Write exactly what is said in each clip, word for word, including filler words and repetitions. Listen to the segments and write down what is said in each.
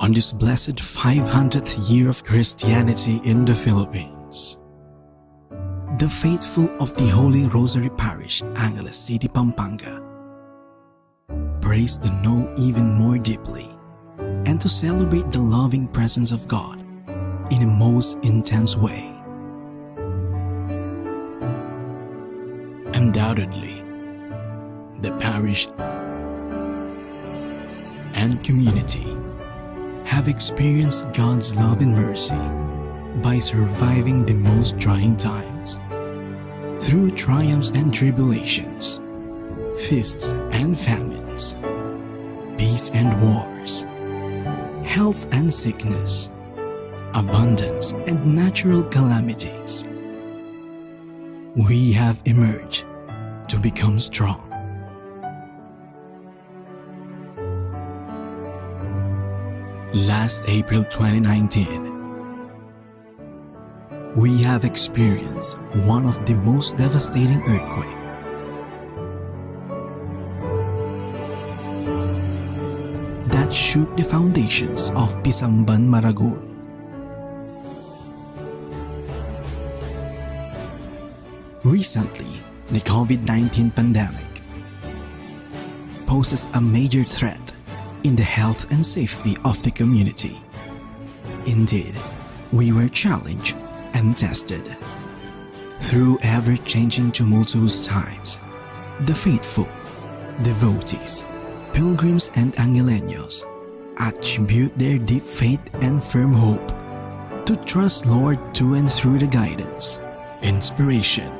On this blessed five hundredth year of Christianity in the Philippines, the faithful of the Holy Rosary Parish, Angeles City, Pampanga, prays to know even more deeply and to celebrate the loving presence of God in a most intense way. Undoubtedly, the parish and community have experienced God's love and mercy by surviving the most trying times. Through triumphs and tribulations, feasts and famines, peace and wars, health and sickness, abundance and natural calamities, we have emerged to become strong. Last April twenty nineteen, we have experienced one of the most devastating earthquake that shook the foundations of Pisamban, Maragul. Recently, the COVID nineteen pandemic poses a major threat in the health and safety of the community. Indeed, we were challenged and tested. Through ever-changing tumultuous times, the faithful, devotees, pilgrims, and Angileños attribute their deep faith and firm hope to trust Lord to and through the guidance, inspiration,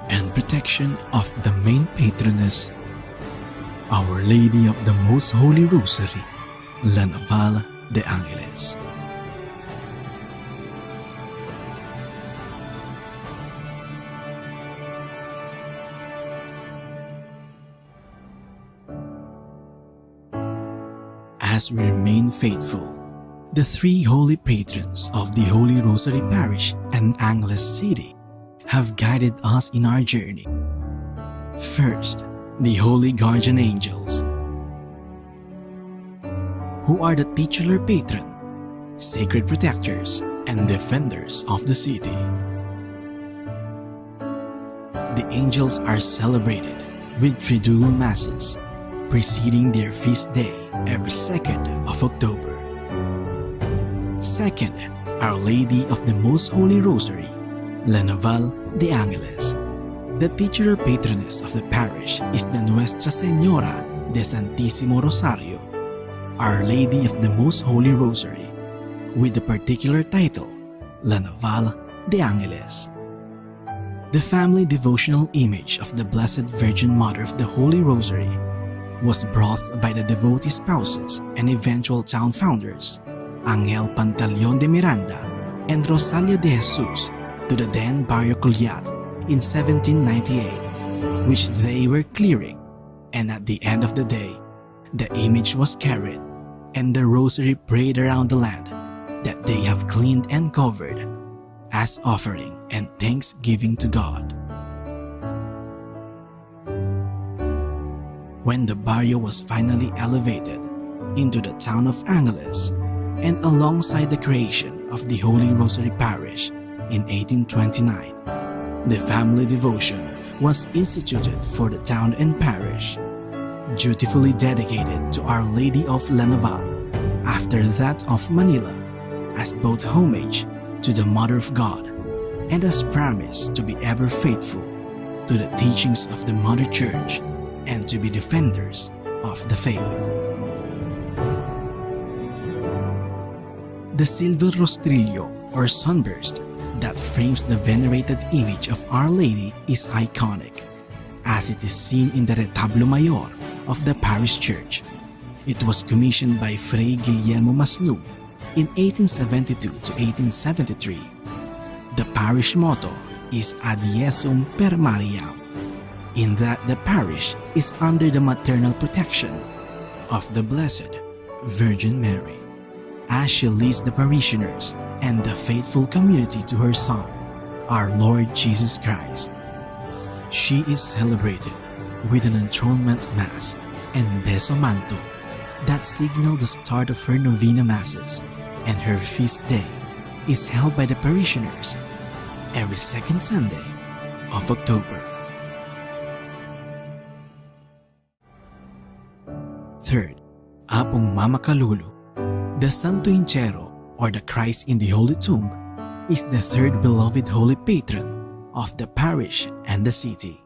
and protection of the main patroness, Our Lady of the Most Holy Rosary, La Naval de Angeles. As we remain faithful, the three holy patrons of the Holy Rosary Parish and Angeles City have guided us in our journey. First, the Holy Guardian Angels, who are the titular patron, sacred protectors, and defenders of the city. The angels are celebrated with Triduum Masses preceding their feast day every second of October. Second, Our Lady of the Most Holy Rosary, La Naval de Angeles. The titular patroness of the parish is the Nuestra Señora de Santísimo Rosario, Our Lady of the Most Holy Rosary, with the particular title, La Naval de Angeles. The family devotional image of the Blessed Virgin Mother of the Holy Rosary was brought by the devotee spouses and eventual town founders, Angel Pantaleon de Miranda and Rosalia de Jesus, to the then Barrio Culiat in seventeen ninety-eight, which they were clearing, and at the end of the day, the image was carried and the rosary prayed around the land that they have cleaned and covered as offering and thanksgiving to God. When the barrio was finally elevated into the town of Angeles, and alongside the creation of the Holy Rosary Parish in eighteen twenty-nine, the family devotion was instituted for the town and parish, dutifully dedicated to Our Lady of La Naval, after that of Manila, as both homage to the Mother of God and as promise to be ever faithful to the teachings of the Mother Church and to be defenders of the faith. The silver rostrillo, or sunburst, that frames the venerated image of Our Lady is iconic, as it is seen in the retablo mayor of the parish church. It was commissioned by Fray Guillermo Masnu in eighteen seventy-two to eighteen seventy-three. The parish motto is Ad Jesum per Mariam, in that the parish is under the maternal protection of the Blessed Virgin Mary, as she leads the parishioners and the faithful community to her Son, our Lord Jesus Christ. She is celebrated with an enthronement mass and Beso Manto that signal the start of her novena masses, and her feast day is held by the parishioners every second Sunday of October. Third, Apung Mama Kalulu. The Santo Hinchero, or the Christ in the Holy Tomb, is the third beloved holy patron of the parish and the city.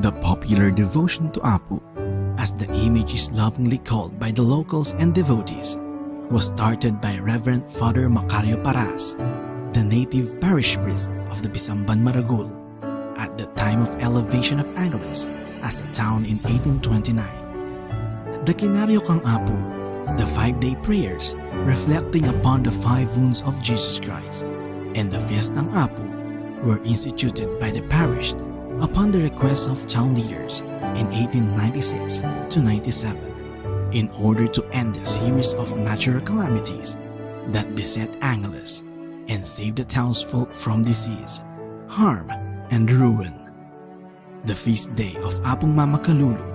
The popular devotion to Apu, as the image is lovingly called by the locals and devotees, was started by Reverend Father Macario Paras, the native parish priest of the Bisamban Maragul, at the time of elevation of Angeles as a town in eighteen twenty-nine. The Kinaryo kang Apu, the five-day prayers reflecting upon the five wounds of Jesus Christ, and the Fiestang Apu were instituted by the parish upon the request of town leaders in eighteen ninety-six to ninety-seven, in order to end the series of natural calamities that beset Angeles and save the townsfolk from disease, harm, and ruin. The feast day of Apung Mama Kalulu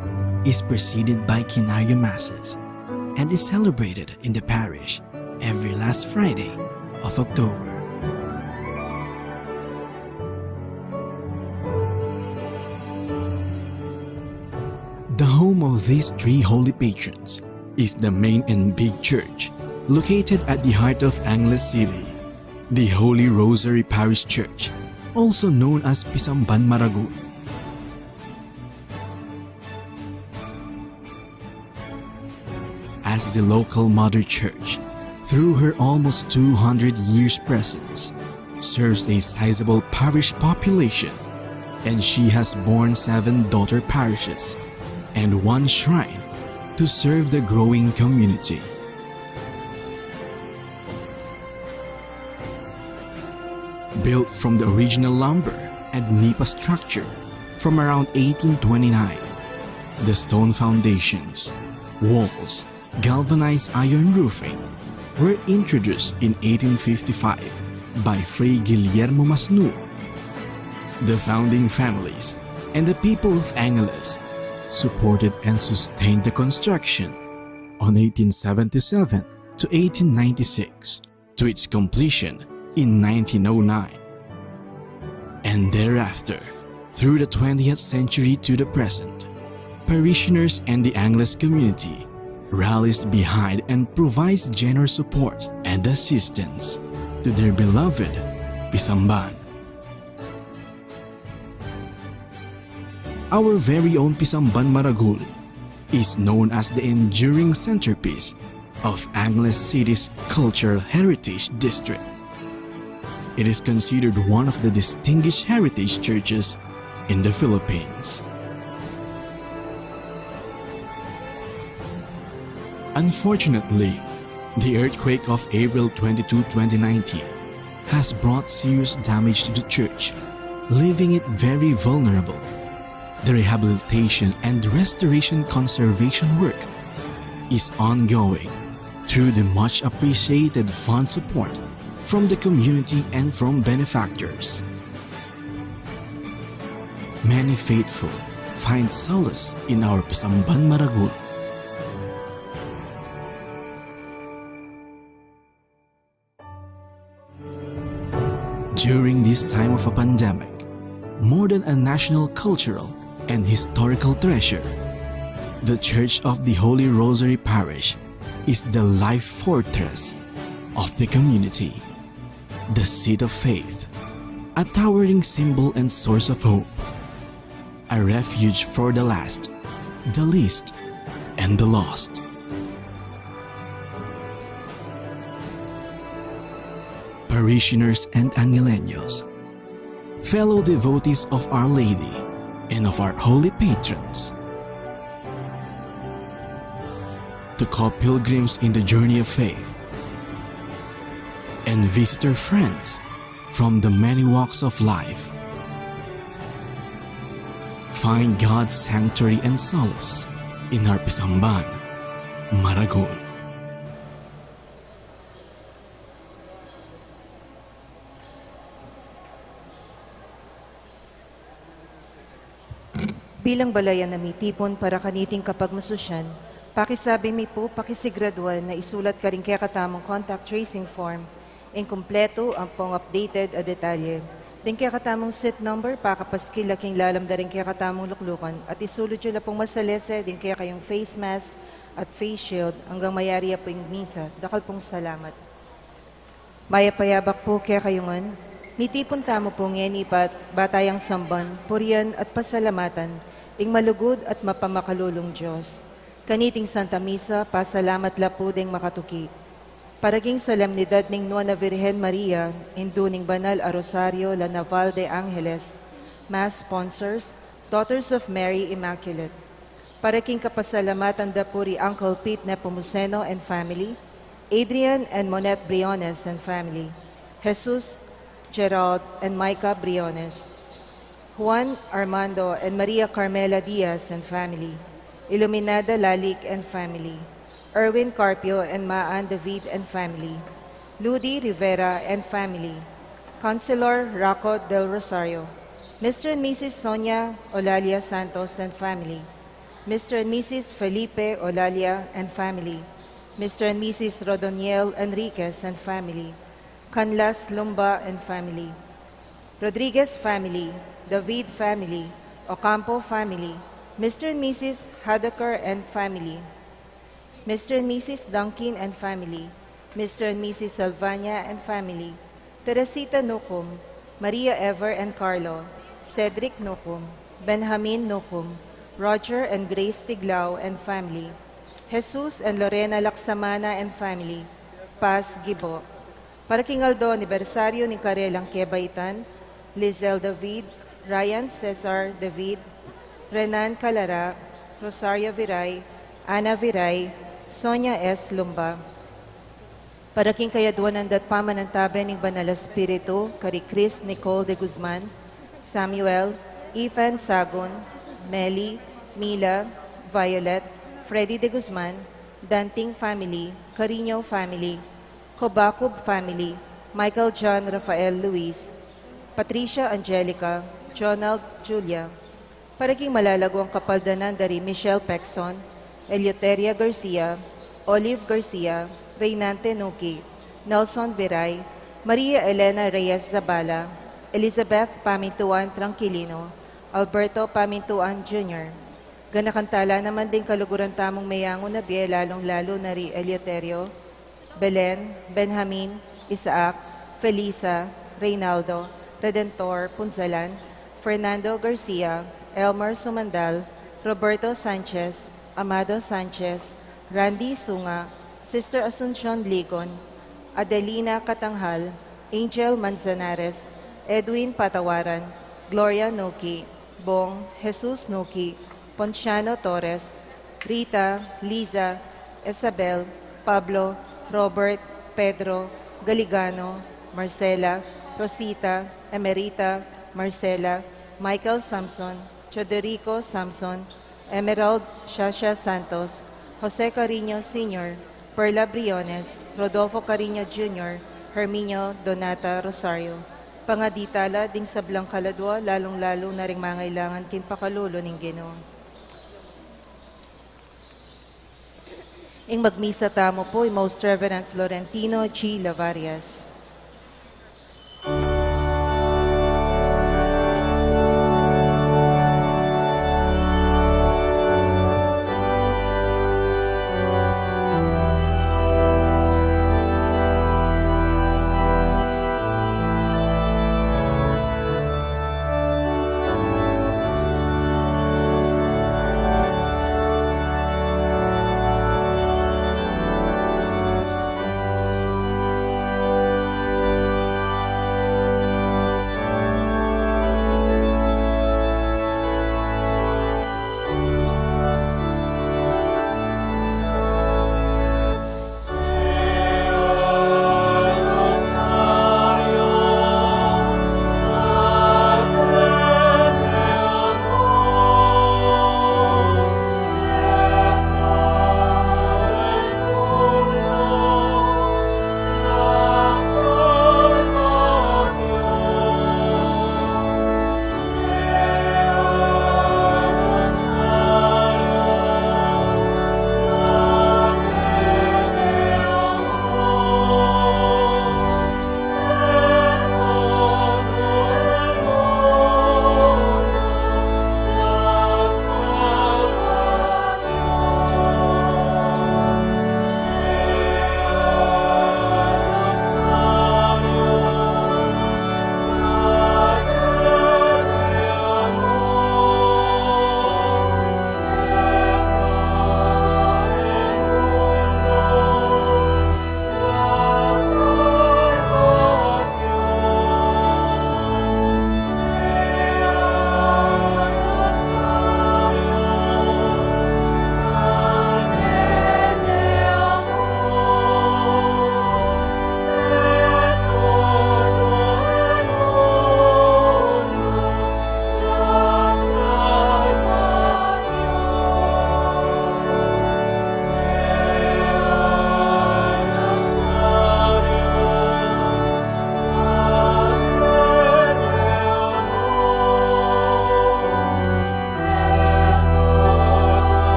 is preceded by Kinaryo Masses and is celebrated in the parish every last Friday of October. The home of these three holy patrons is the main and big church located at the heart of Angeles City, the Holy Rosary Parish Church, also known as Pisamban Maragul. As the local mother church, through her almost two hundred years presence, serves a sizable parish population, and she has borne seven daughter parishes and one shrine to serve the growing community. Built from the original lumber and nipa structure from around eighteen twenty-nine, the stone foundations, walls, galvanized iron roofing were introduced in eighteen fifty-five by Fray Guillermo Masnu. The founding families and the people of Angeles supported and sustained the construction on eighteen seventy-seven to eighteen ninety-six, to its completion in nineteen oh nine. And thereafter, through the twentieth century to the present, parishioners and the Angeles community rallies behind and provides generous support and assistance to their beloved Pisamban. Our very own Pisamban Maragul is known as the enduring centerpiece of Angeles City's cultural heritage district. It is considered one of the distinguished heritage churches in the Philippines. Unfortunately, the earthquake of April twenty-two, twenty nineteen has brought serious damage to the church, leaving it very vulnerable. The rehabilitation and restoration conservation work is ongoing through the much appreciated fund support from the community and from benefactors. Many faithful find solace in our Pisamban Maragul. During this time of a pandemic, more than a national cultural and historical treasure, the Church of the Holy Rosary Parish is the life fortress of the community, the seat of faith, a towering symbol and source of hope, a refuge for the last, the least, and the lost. Parishioners and Angeleños, fellow devotees of Our Lady and of our holy patrons, to co-pilgrims in the journey of faith, and visitor friends from the many walks of life. Find God's sanctuary and solace in our Pisamban Maragul. Bilang balayan a mitipun para kaniting kapagmasusyan, pakisabi mi pu, pakisiguraduan na isulat karing kekatamung contact tracing form ing kumpletu ampong updated a detalye ding kekatamung seat number, pakapaskil la king lalam da ring kekatamung luklukan, at isulud yu la pung masalese ding kekayung face mask at face shield anggang mayari ya pu ing misa. Dakal pung salamat. Mayap a yabak pu kekayu ngan. Mitipun tamu pu ngeni bat, ba tayang samban, purian at pasalamatan ing malugud at mapamakalulung Dios. Kaniting Santa Misa, pasalamat la pu ding makatuki. Para king solemnidad ning Nuan a Virgen Maria, Indu ning Banal a Rosario, La Naval de Angeles, Mass sponsors, Daughters of Mary Immaculate. Para king kapasalamatan da pu ri Uncle Pete Nepomuceno and family, Adrian and Monette Briones and family, Jesus, Gerald, and Micah Briones, Juan, Armando, and Maria Carmela Diaz and family, Iluminada Lalik and family, Erwin Carpio and Maan David and family, Ludi Rivera and family, Councilor Rocco Del Rosario, Mister and Missus Sonia Olalia Santos and family, Mister and Missus Felipe Olalia and family, Mister and Missus Rodoniel Enriquez and family, Canlas Lumba and family, Rodriguez family, David family, Ocampo family, Mister and Missus Hadaker and family, Mister and Missus Duncan and family, Mister and Missus Salvania and family, Teresita Nucum, Maria Ever and Carlo, Cedric Nucum, Benjamin Nucum, Roger and Grace Tiglao and family, Jesus and Lorena Laksamana and family, Paz Gibo. Para king aldo anibersaryo ning karelang kebaitan, Lizelle David, Ryan Cesar David, Renan Calara, Rosario Viray, Ana Viray, Sonia S. Lumba. Para king kayadwanan da't pamanantabe ning Banal a Espiritu, kari Chris Nicole de Guzman, Samuel, Ethan Sagun, Meli, Mila, Violet, Freddy de Guzman, Danting family, Carino family, Cobacub family, Michael John Rafael Luis, Patricia Angelica, Jonald Julia. Para king malalaguang kapaldanan da ri Michelle Pexon, Eleuteria Garcia, Olive Garcia, Reynante Nuki, Nelson Viray, Maria Elena Reyes Zabala, Elizabeth Pamintuan Tranquilino, Alberto Pamintuan Junior. Ganakan tala naman ding kaluguran tamung meyangu na bie, lalung-lalu na ri Eleuterio, Belen, Benjamin, Isaac, Felisa, Reynaldo, Redentor Punzalan, Fernando Garcia, Elmer Sumandal, Roberto Sanchez, Amado Sanchez, Randy Sunga, Sister Asuncion Ligon, Adelina Catanghal, Angel Manzanares, Edwin Patawaran, Gloria Nuki, Bong, Jesus Nuki, Ponciano Torres, Rita, Liza, Isabel, Pablo, Robert, Pedro, Galigano, Marcela, Rosita, Emerita, Marcela, Michael Samson, Teodorico Samson, Emerald Shasha Santos, Jose Carino Senior, Perla Briones, Rodolfo Carino Junior, Herminio Donata Rosario. Pangadi tala ding sablang kaladua, lalung-lalu na ring mangailangan king pakalulu ning Ginu. Ing magmisa tamu pu i Most Reverend Florentino G. Lavarias.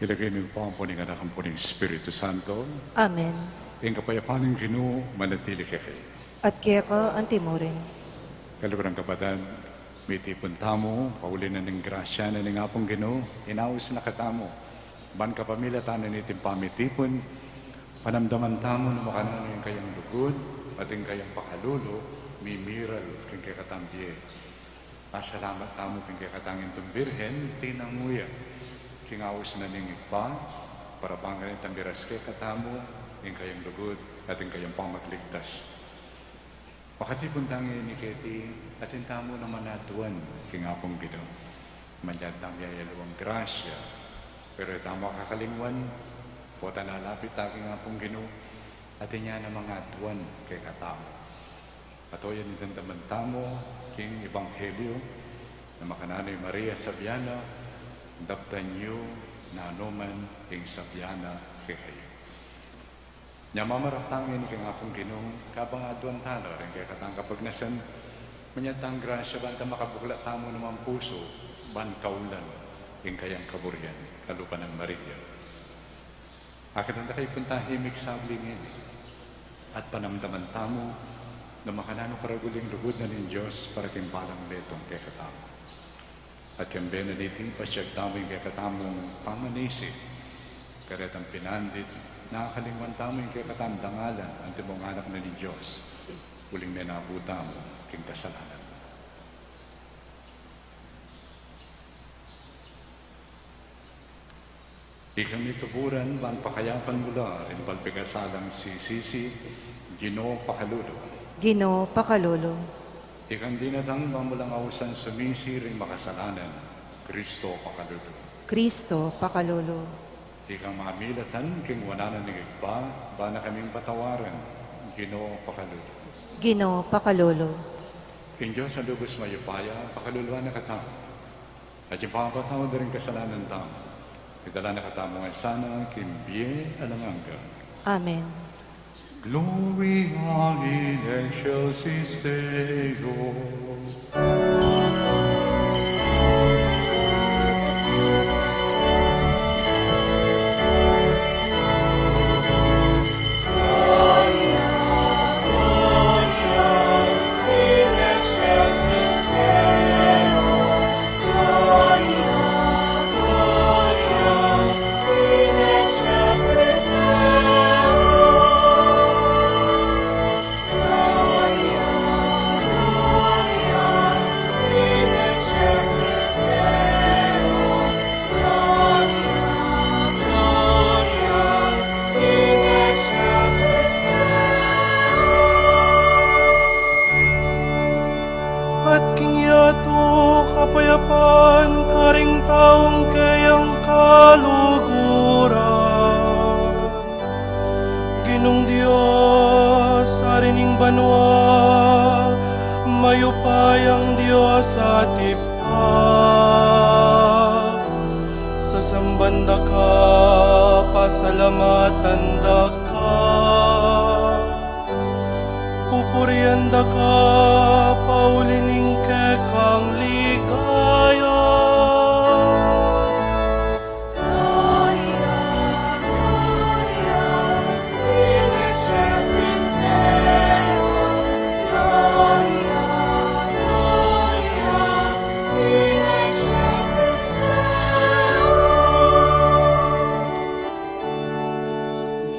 King lagyu ning Ibpa, ampo ning Anak, ampo ning Espiritu Santo. Amen. Ing kapayapan ning Ginu manatili kekayu. At keka antimurin. Kaluguran kapatad, mitipun tamu, pauli na ning grasya na ning Apung Ginu, inaus na katamu. Ban kapamilatan na niting pamitipun, panamdaman tamu na makananu ing kayang lugud, at ing kayang pakalulu, mimiral king kekatang bie. Pasalamat tamu king kekatang Indu Birhen, tinangu ya king aus na ning Ibpa, para bang kanitang miras kekatamu, ing kayang lugud, at ing kayang pamagligtas. Makatipun tang ini keti, atin tamu naman aduan king Apung Ginu. Manyad tang yayaluang grasya, pero e tamu kakalingwan, potang lalapit ta king Apung Ginu, atin ya namang aduan kekatamu. Ato yan ing damdaman tamu king Ebanghelyo, na makananu i Maria sabian na, daptan yu nanu man ing sabian na kekayu. Nya mamarap tang ini king Apung Ginu, kabang aduan tala ring kekatang kapagnasan, manyad tang grasya ban ta makabuklat tamu naman pusu, ban kaulan ing kayang kaburian, kalupa nang Maria. Akit nanda kay punta himik sabli ngeni, at panamdaman tamu, na makananu karagul ing lugud na ning Dios para king balang metung kekatamu. At kambe na niting pasiag tamu ing kekatamung pamanisi, karetang pinandit, na kalingwan tamu ing kekatamung dangalan, antimong anak na ning Dios, uling menabu tamu king kasalanan. Ikang mituburan, ban pakayapan mu la ring balbing kasalang sisisi, Ginu pakalulu. Ginu pakalulu. Ikang dinatang, ban mu lang ausan sumisi ring makasalanan, Kristo pakalulu. Kristo pakalulu. Ikang mamilatan king wanan ning Ibpa, ban na kaming patawaran, Ginu pakalulu. Ginu pakalulu. Ing Dios a lubus mayupaya, pakaluluan na katamu. At ing pangapatawad da ring kasalanan tamu, idala na katamu ngan sana king bie alang angga. Amen. Gloria in excelsis Deo. At king yatu kapayapan karing taung keyang kaluguran. Ginung Dios, Ari ning banua, mayupayang Dios at Ibpa, sasamban da ka, pasalamatan da ka, pupurian da ka, pauli ning kekang ligaya.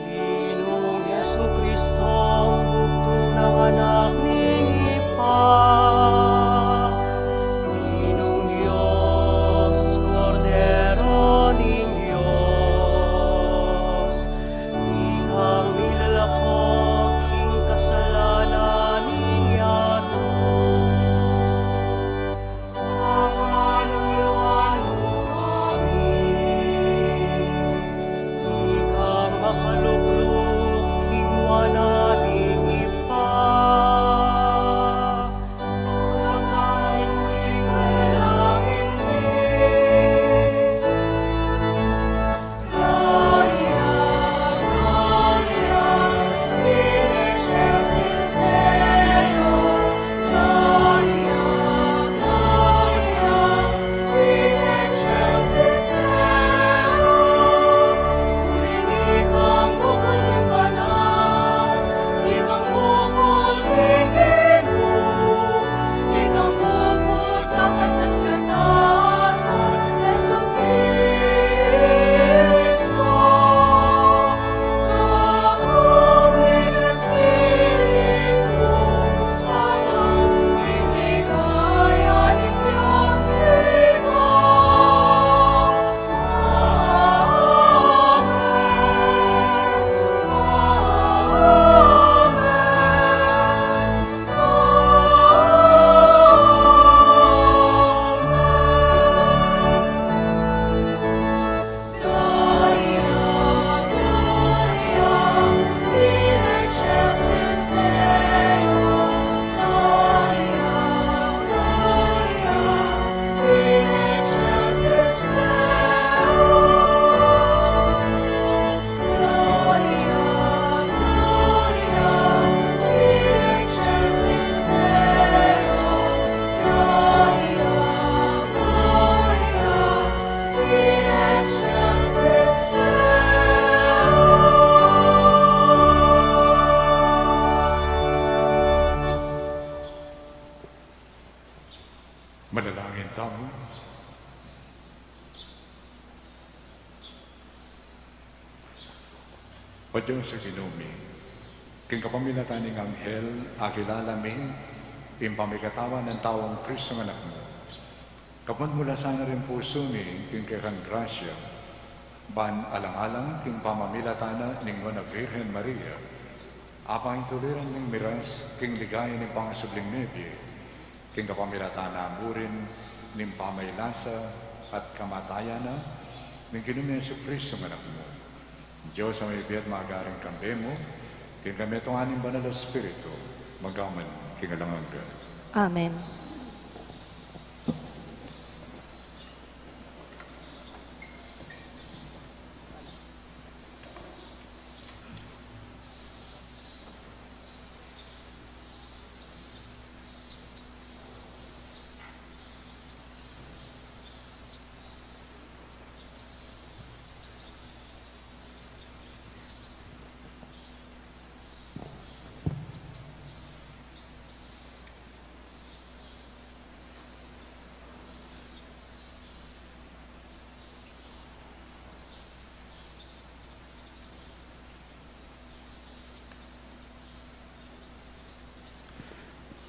Ginung Jesucristo, bugtung nang Anak ning Ibpa, Ginung Dios. Manalangin tamu. O Dios, Ginu mi, king kapamilatan ning anghel, akilala mi ing pamikatawan nang taung Kristo a Anak mu. Kapun mu la sana ring pusu mi king kekang grasya, ban alang-alang king pamamilatan na ning Nuan a Virgen Maria, apaintuliran ming miras king ligaya ning pangasubling mebie, king kapamilatan na mu rin ning pamailasa at kamatayan na ning Ginu ming Jesucristo a Anak mu. Dios a mabibie at magari kambe mu, king kametungan ning Banal a Espiritu, magpaman king alang angga. Amen.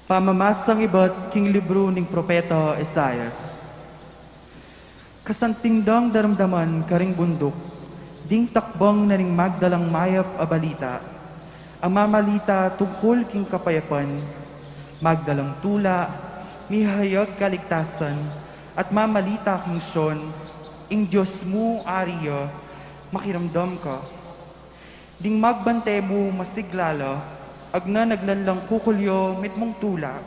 Pamamasang ibat king libru ning propeta Isaias. Kasanting dang daramdaman karing bunduk, ding takbang na ning magdalang mayap a balita, a mamalita tungkul king kapayapan, magdalang tula, mihayag kaligtasan, at mamalita king Sion, ing Dios mu, Ari ya, makiramdam ka. Ding magbante mu masigla la, agnan-agnan lang kukulyo mitmung tula,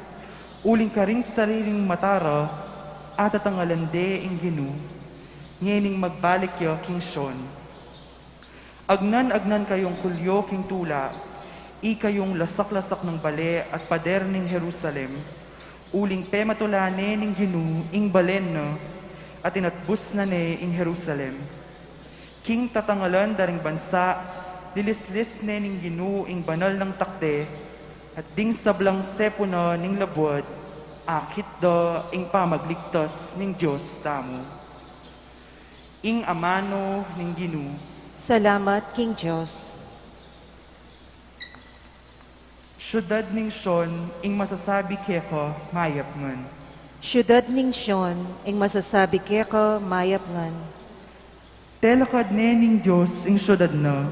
uling karing sariling mata ra, atatangalan de ing Ginu, ngening magbalik ya king Sion. Agnan-agnan kayung kulyo king tula, ikayung lasak-lasak nang bale at pader ning Jerusalem, uling pematula ne ning Ginu ing balen na, at inatbus na ne ing Jerusalem. King tatangalan da ring bansa, lilislis ne ning Ginu ing banal nang takde, at ding sablang sepuna ning labuad, akit da ing pamagligtas ning Dios tamu. Ing amanu ning Ginu. Salamat king Dios. Siudad ning Sion, ing masasabi keka mayap ngan. Siudad ning Sion, ing masasabi keka mayap ngan. Telakad ne ning Dios ing siudad na,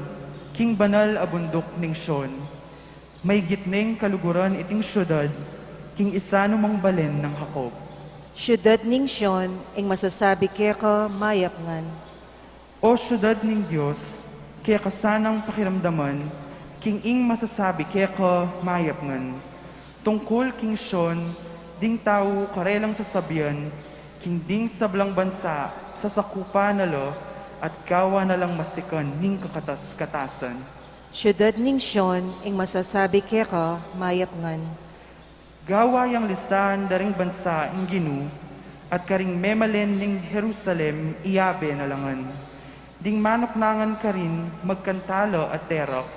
king banal a bunduk ning Sion. Maigit neng kaluguran iting siudad, king isanumang balen nang Jacob. Siudad ning Sion, ing masasabi keka mayap ngan. O siudad ning Dios, keka sanang pakiramdaman, king ing masasabi keka mayap ngan. Tungkul king Sion, ding tau karelang sasabian, king ding sablang bansa, sasakupan na la, at gawan na lang masikan ning kakatas-katasan. Siudad ning Sion, ing masasabi keka mayap ngan. Gawa yang lisan da ring bansa ing Ginu, at karing memalen ning Jerusalem iyabe na la ngan. Ding manuknangan karin magkanta la at terak,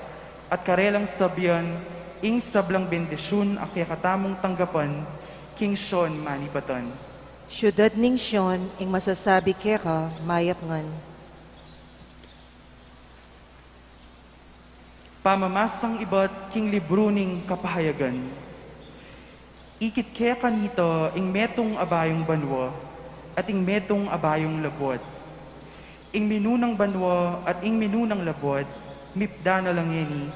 at karelang sabian, ing sablang bendisyun a kekatamung tanggapan, king Sion manibatan. Siudad ning Sion, ing masasabi keka mayap ngan. Pamamasang ibat king libru ning Kapahayagan. Ikit ke kanita ing metung a bayung banua, at ing metung a bayung labuad. Ing minunang banua at ing minunang labuad, mipda na la ngeni,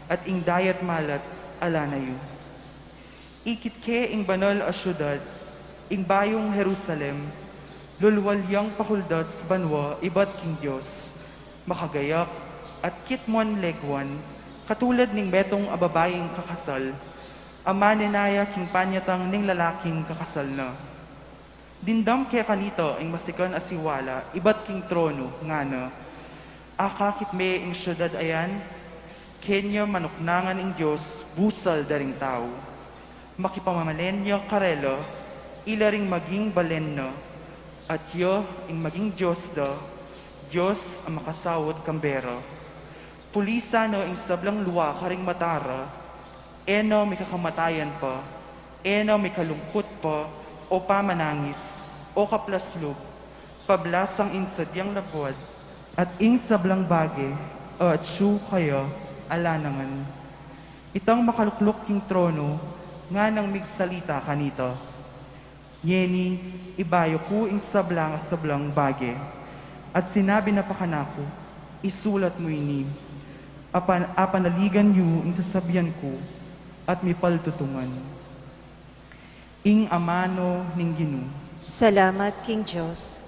at ing dayat malat, ala na yu. Ikit ke ing banal a siudad, ing bayung Jerusalem, lulwal yang pakuldas banua ibat king Dios, makagayak, at kitmuan leguan, katulad ning metung a babaing kakasal, a manenaya king panyatang ning lalaking kakasal na. Dimdam ke kanita ing masikan a siwala ibat king tronu, ngana, akakit me ing siudad a yan, kenya manuknangan ing Dios busal da ring tau. Makipamamalen ya karela, ila ring maging balen na, at ya ing maging Dios da, Dios a makasaut kambe ra. Pulisan na ing sablang lua karing mata ra, e na mikakamatayan pa, e na mikalungkut pa, O pamanangis, o kaplas lub, pablasang ing sadyang lagwad, at ing sablang bage, a atyu kaya, ala na ngan. Itang makalukluk king trono, nganang migsalita kanita. Ngeni, ibayu ku ing sablang, sablang bage. At sinabi na pa kanaku, isulat mu ini, apan, apanaligan yu ing sasabian ku, at mipaltutungan. Ing amanu ning Ginu. Salamat king Dios.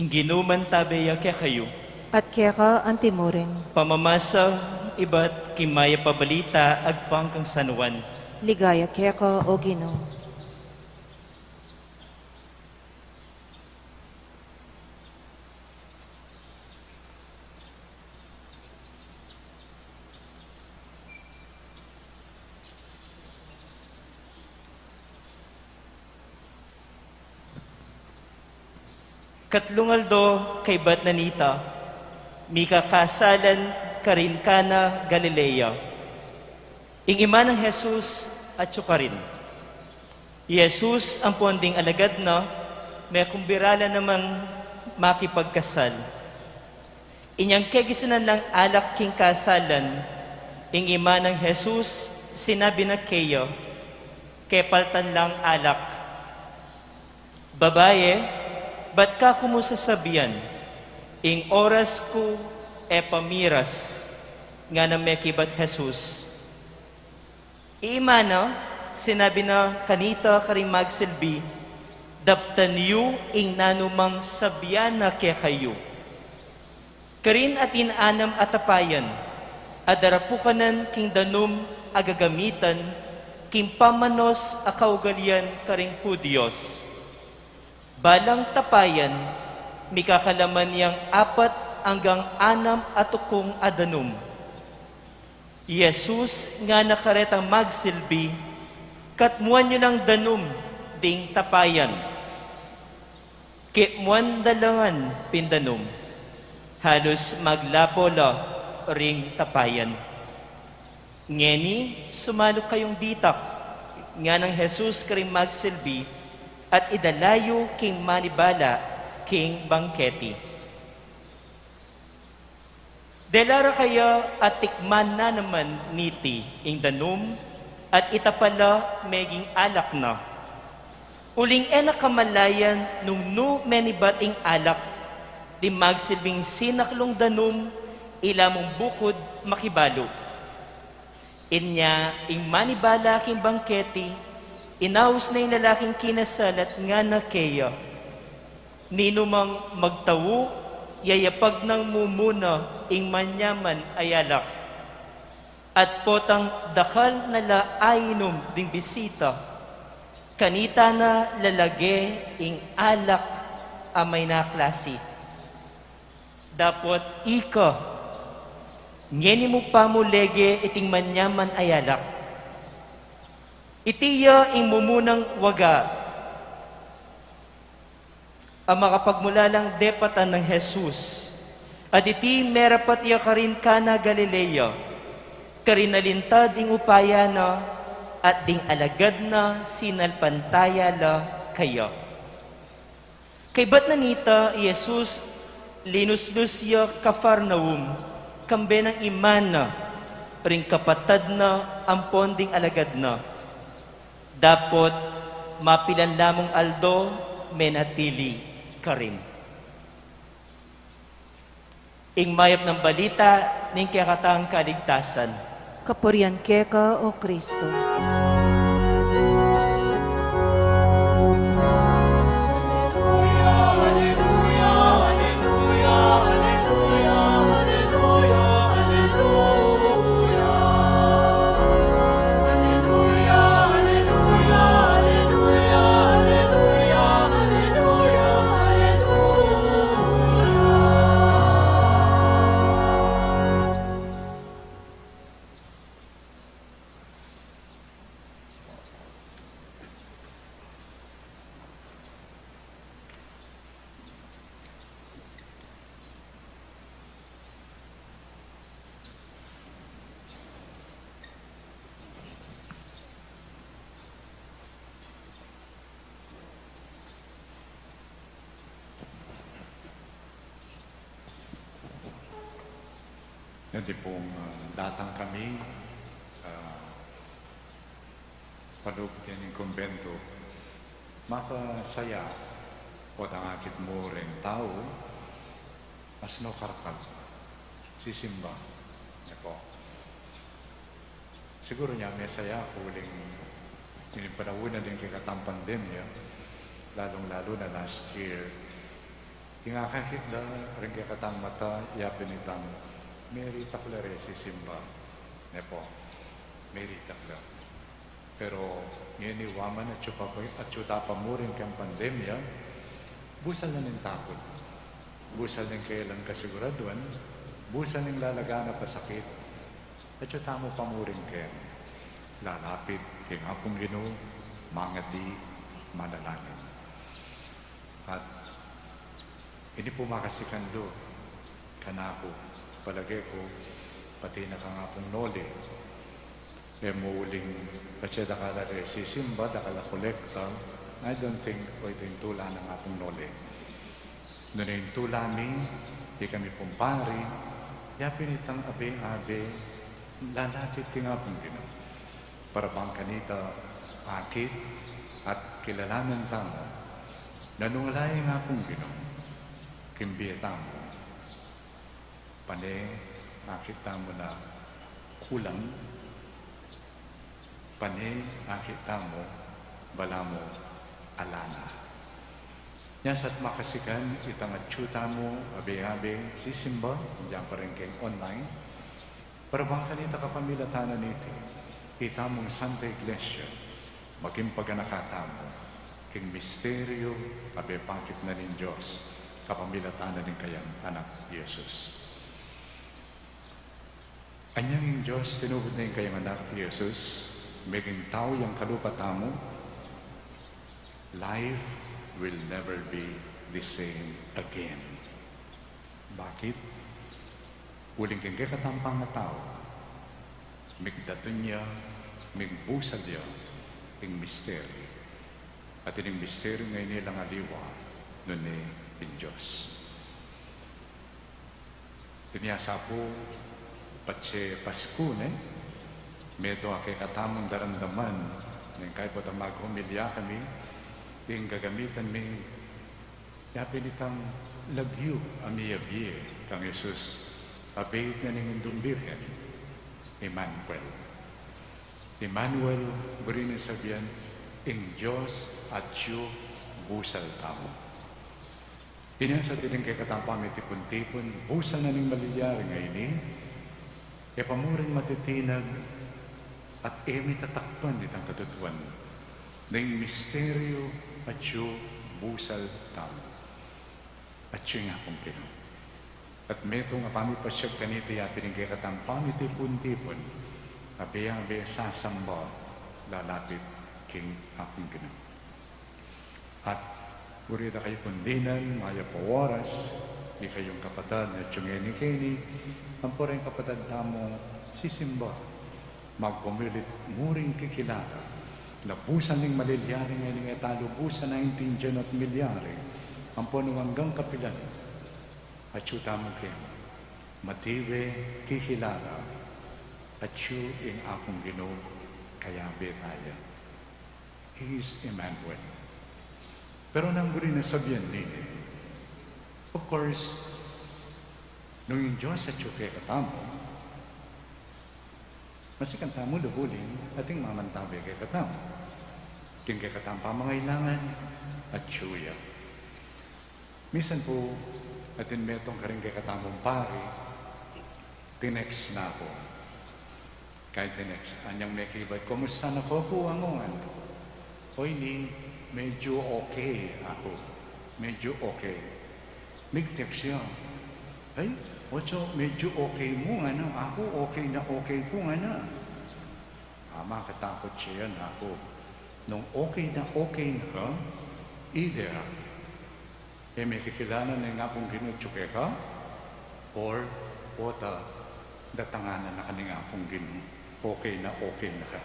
Ing Ginu mantabe ya kekayu. At keka antimurin. Pamamasa ibat king Mayap a Balita agpang kang San Juan. Ligaya keka, O Ginu. Katlung aldo kaybat na nita, mikakasalan karin Cana Galilea. Ing ima nang Jesus atyu karin. I Jesus ampon ding alagad na, mekumbira la namang makipagkasal. Inyang kegisinan lang alak king kasalan, ing ima nang Jesus sinabi na keya, kepaltan lang alak. Babaye, bat ka ku mu sasabian, ing oras ku e pa miras? Ngana mekibat Jesus. I ima na, sinabi na kanita karing magsilbi, daptan yu ing nanumang sabian na kekayu. Karin atin anam a tapayan a darapukanan king danum a gagamitan king pamanos a kaugalian karing Judios. Balang tapayan, mikakalaman yang apat anggang anam a tukung a danum. I Jesus ngana karetang magsilbi, katmuan yu lang danum ding tapayan. Kekmuan da la ngan pin danum, halus maglapo la ring tapayan. Ngeni, sumalu kayung ditak, nganang Jesus karing magsilbi, at idala yu king manibala king bangketi. Dela ra kaya a tikman na naman niti ing danum, at ita pala meging alak na. Uling e na kamalayan nung nu menibat ing alak, ding magsilbing sinaklung danum, ila mung bukud makibalu. Inya ing manibala king bangketi, inaus na ing lalaking kinasal at ngana keya, ninumang magtau, yayapag nang mumuna ing manyaman a alak. At potang dakal na la ainum ding bisita, kanita na lalage ing alak a mayna a klasi. Dapot ika, ngeni mu pa mu lege iting manyaman a yalak. Iti ya ing mumunang waga a makapagmulalang depatan nang Jesus, at iti merapat ya karin Cana Galilea, karin nalintad ing upaya na, at ding alagad na sinalpantaya la kaya. Kaybat na nita, i Jesus linuslus ya Capernaum, kambe nang iman na, ring kapatad na ampon ding alagad na. Dapot mapilan la mung aldo menatili karin. Ing mayap nang balita ning kekatang kaligtasan. Kapurian keka, O Kristo. Nung di pung, ah, datang kami, ah, pa lub king kumbento, makasaya o dang akit mu ring tau, asno karakal, sisimba, ne pu. Siguru nya mesaya ku uling king panaun na ning kekatang pandemya, lalung-lalu na last year, ing akakit da ring kekatang mata, yapin itang meritak la re sisimba, ne pu, meritak la. Pero ngeni wa man atyu ta pa, atyu ta pa mu ring keng pandemya, busal na ning takut, busal ning kayalang kasiguraduan, busal ning lalaganap a sakit, atyu tamu pa mu ring keng lalapit king Apung Ginu, mangadi, manalangin. At ini pu makasikan do kanaku, palage ku, pati na kang Apung Noli, e mu uling patse dakal a re sisimba, dakal a kolekta, I don't think pwede ing tula nang Apung Noli. Nune ing tula mi, ikami pung pari, yapin itang abe-abe lalapit king Apung Ginu. Para bang kanita akit at kilalanan tamu na nung ala ing Apung Ginu king bie tamu, pane akit tamu na kulang, pane akit tamu balamu ala na. Nya sa at makasikan itang atyu tamu abe-abe sisimba, dinan pa rin keng online, para bang kanita kapamilatan na niti, itamung Santa Iglesia, maging paganaka tamu king misteryu a bepakit na ning Dios kapamilatan na ning kayang Anak, Jesus. Anyang ing Dios tinubud na ing kayang Anak, Jesus, meging tau yang kalupa tamu, life will never be the same again. Bakit? Uling king kekatang pangatau, migdatun ya, migbusal ya ing misteryu. At ining misteryu ngeni lang aliwa nune ing Dios. Inya sa pu, patse Pasku ne, metung a kekatamung daramdaman, neng kaybat a maghomilya kami, ing gagamitan mi yapin itang lagyu a miyabie kang Jesus a beit na ning Indung Birhen, Emmanuel. Emmanuel, buri ning sabian, ing Dios atyu busal tamu. Inya sa iti ning kekatang pamitipun-tipun, busal na ning malilyari ngeni, e pa mu rin matitinag at e mi tatakpan itang katutuan ning misteryu, atyu busal tamu. Atyu ing Apung Ginu. At metung a pamipasyag kanita ya pin ing kekatang pamitipun-tipun, abe-abe sasamba, lalapit king Apung Ginu. At buri da kayu pung dinan, mayap a oras, ikayung kapatad na atsu ngeni keni, ampo ring kapatad tamung sisimba, magpumilit mu ring kikilala, labusan ning malilyari ngeni, e ta lubusan aintindian at milyari, ampo nung anggang kapilan, atsu tamu keni, matiwe kikilala, atsu ing Apung Ginu, kayabe taya. He is Emmanuel. Pero nanu ring sasabian nini, of course, nung ing Dios atsu kekatamu, masikan tamu lub uling atin mamantabe kekatamu. King kekatamung pamangailangan, atsu ya. Misan pu, atin metung karing kekatamung pari, tinext na ku. Kaya tinext, anyang mekibat, "Kumusta na ka pu, Among?" Oy, ini, medyo okay aku. Medyo okay. Mig-text ya. Ay, otso, medyo okay mu, ngana. Aku, okay na okay ku, ngana. Ama, katakut ya yan, aku. Nung okay na okay na ka, either e me kikilala ning Apung Ginu atsu keka, or pota, datanganan na ka ning Apung Ginu, okay na okay na ka.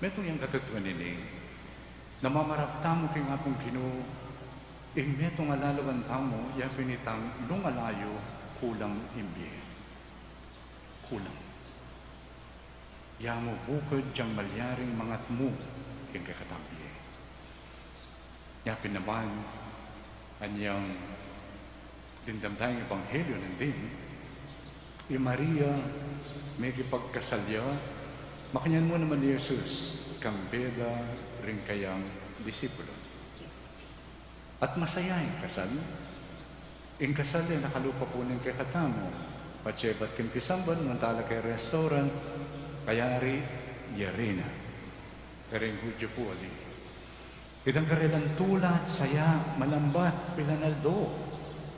Metung yang katutuan nini, namamarap tamu king Apung Ginu, ing metung a lalawan tamu, ya pin itang nung alayu, kulang ing bie. Kulang. Ya mu bukud yang malyaring mangatmu king kekatang bie. Ya pin naman, anyang dimdam taya king Ebanghelyo nandin, i Maria, mekipagkasal ya, makanyan mu naman i Jesus, kambe da ring kayang disipulo. At masaya ing kasal. Ing kasal e nakalupa pu ning kekatamu. Patse bat king pisamban, munta la keng restaurant, kayari, yari na. Karing Hudyo pu ali. Itang karelang tula at saya, malambat, pilan aldo,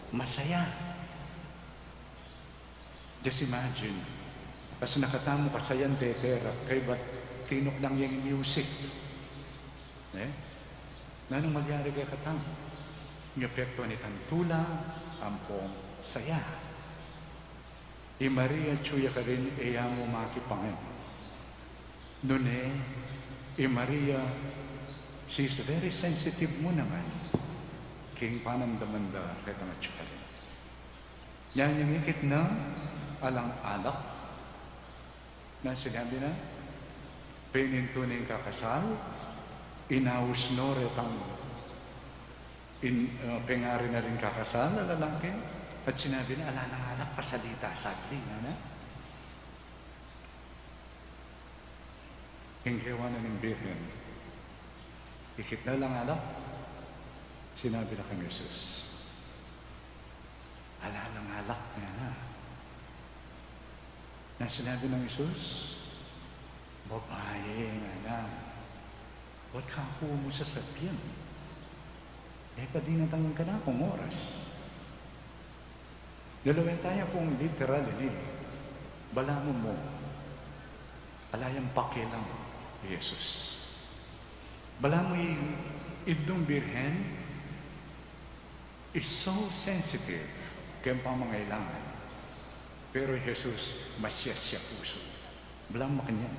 masaya. Just imagine, as nakatamu kasayan teterak, kaybat tinuknang yang music. Ne? Nanung malyari kekatamu? Ing epektu nitang tula, ampong saya. I Maria atsu ya karin, e ya mu makipangan. Nune, i Maria, she is very sensitive mu naman king panamdaman da retang atsu karin. Nyanyang ikit na, alang alak. Nanu sinabi na? Penintu ne ing kakasal, inaus no retang in, uh, pengari na ring kakasal a lalaki, at sinabi na, "Ala nang alak, pasalita saglit," ngana. Ing kewa na ning Birhen, ikit na lang alak, sinabi na kang Jesus, "Ala nang alak," ngana. Nanu sinabi nang Jesus? "Babai," ngana, "ba't ka ku mu sasabian? E pa dinatang ing kanakung oras." Lawen taya pung literal ini, balamu mu, ala yang pakialam i Jesus. Balamu i, itang Birhen is so sensitive keng pamangailangan. Pero i Jesus, masias ya pusu. Balamu makanyan.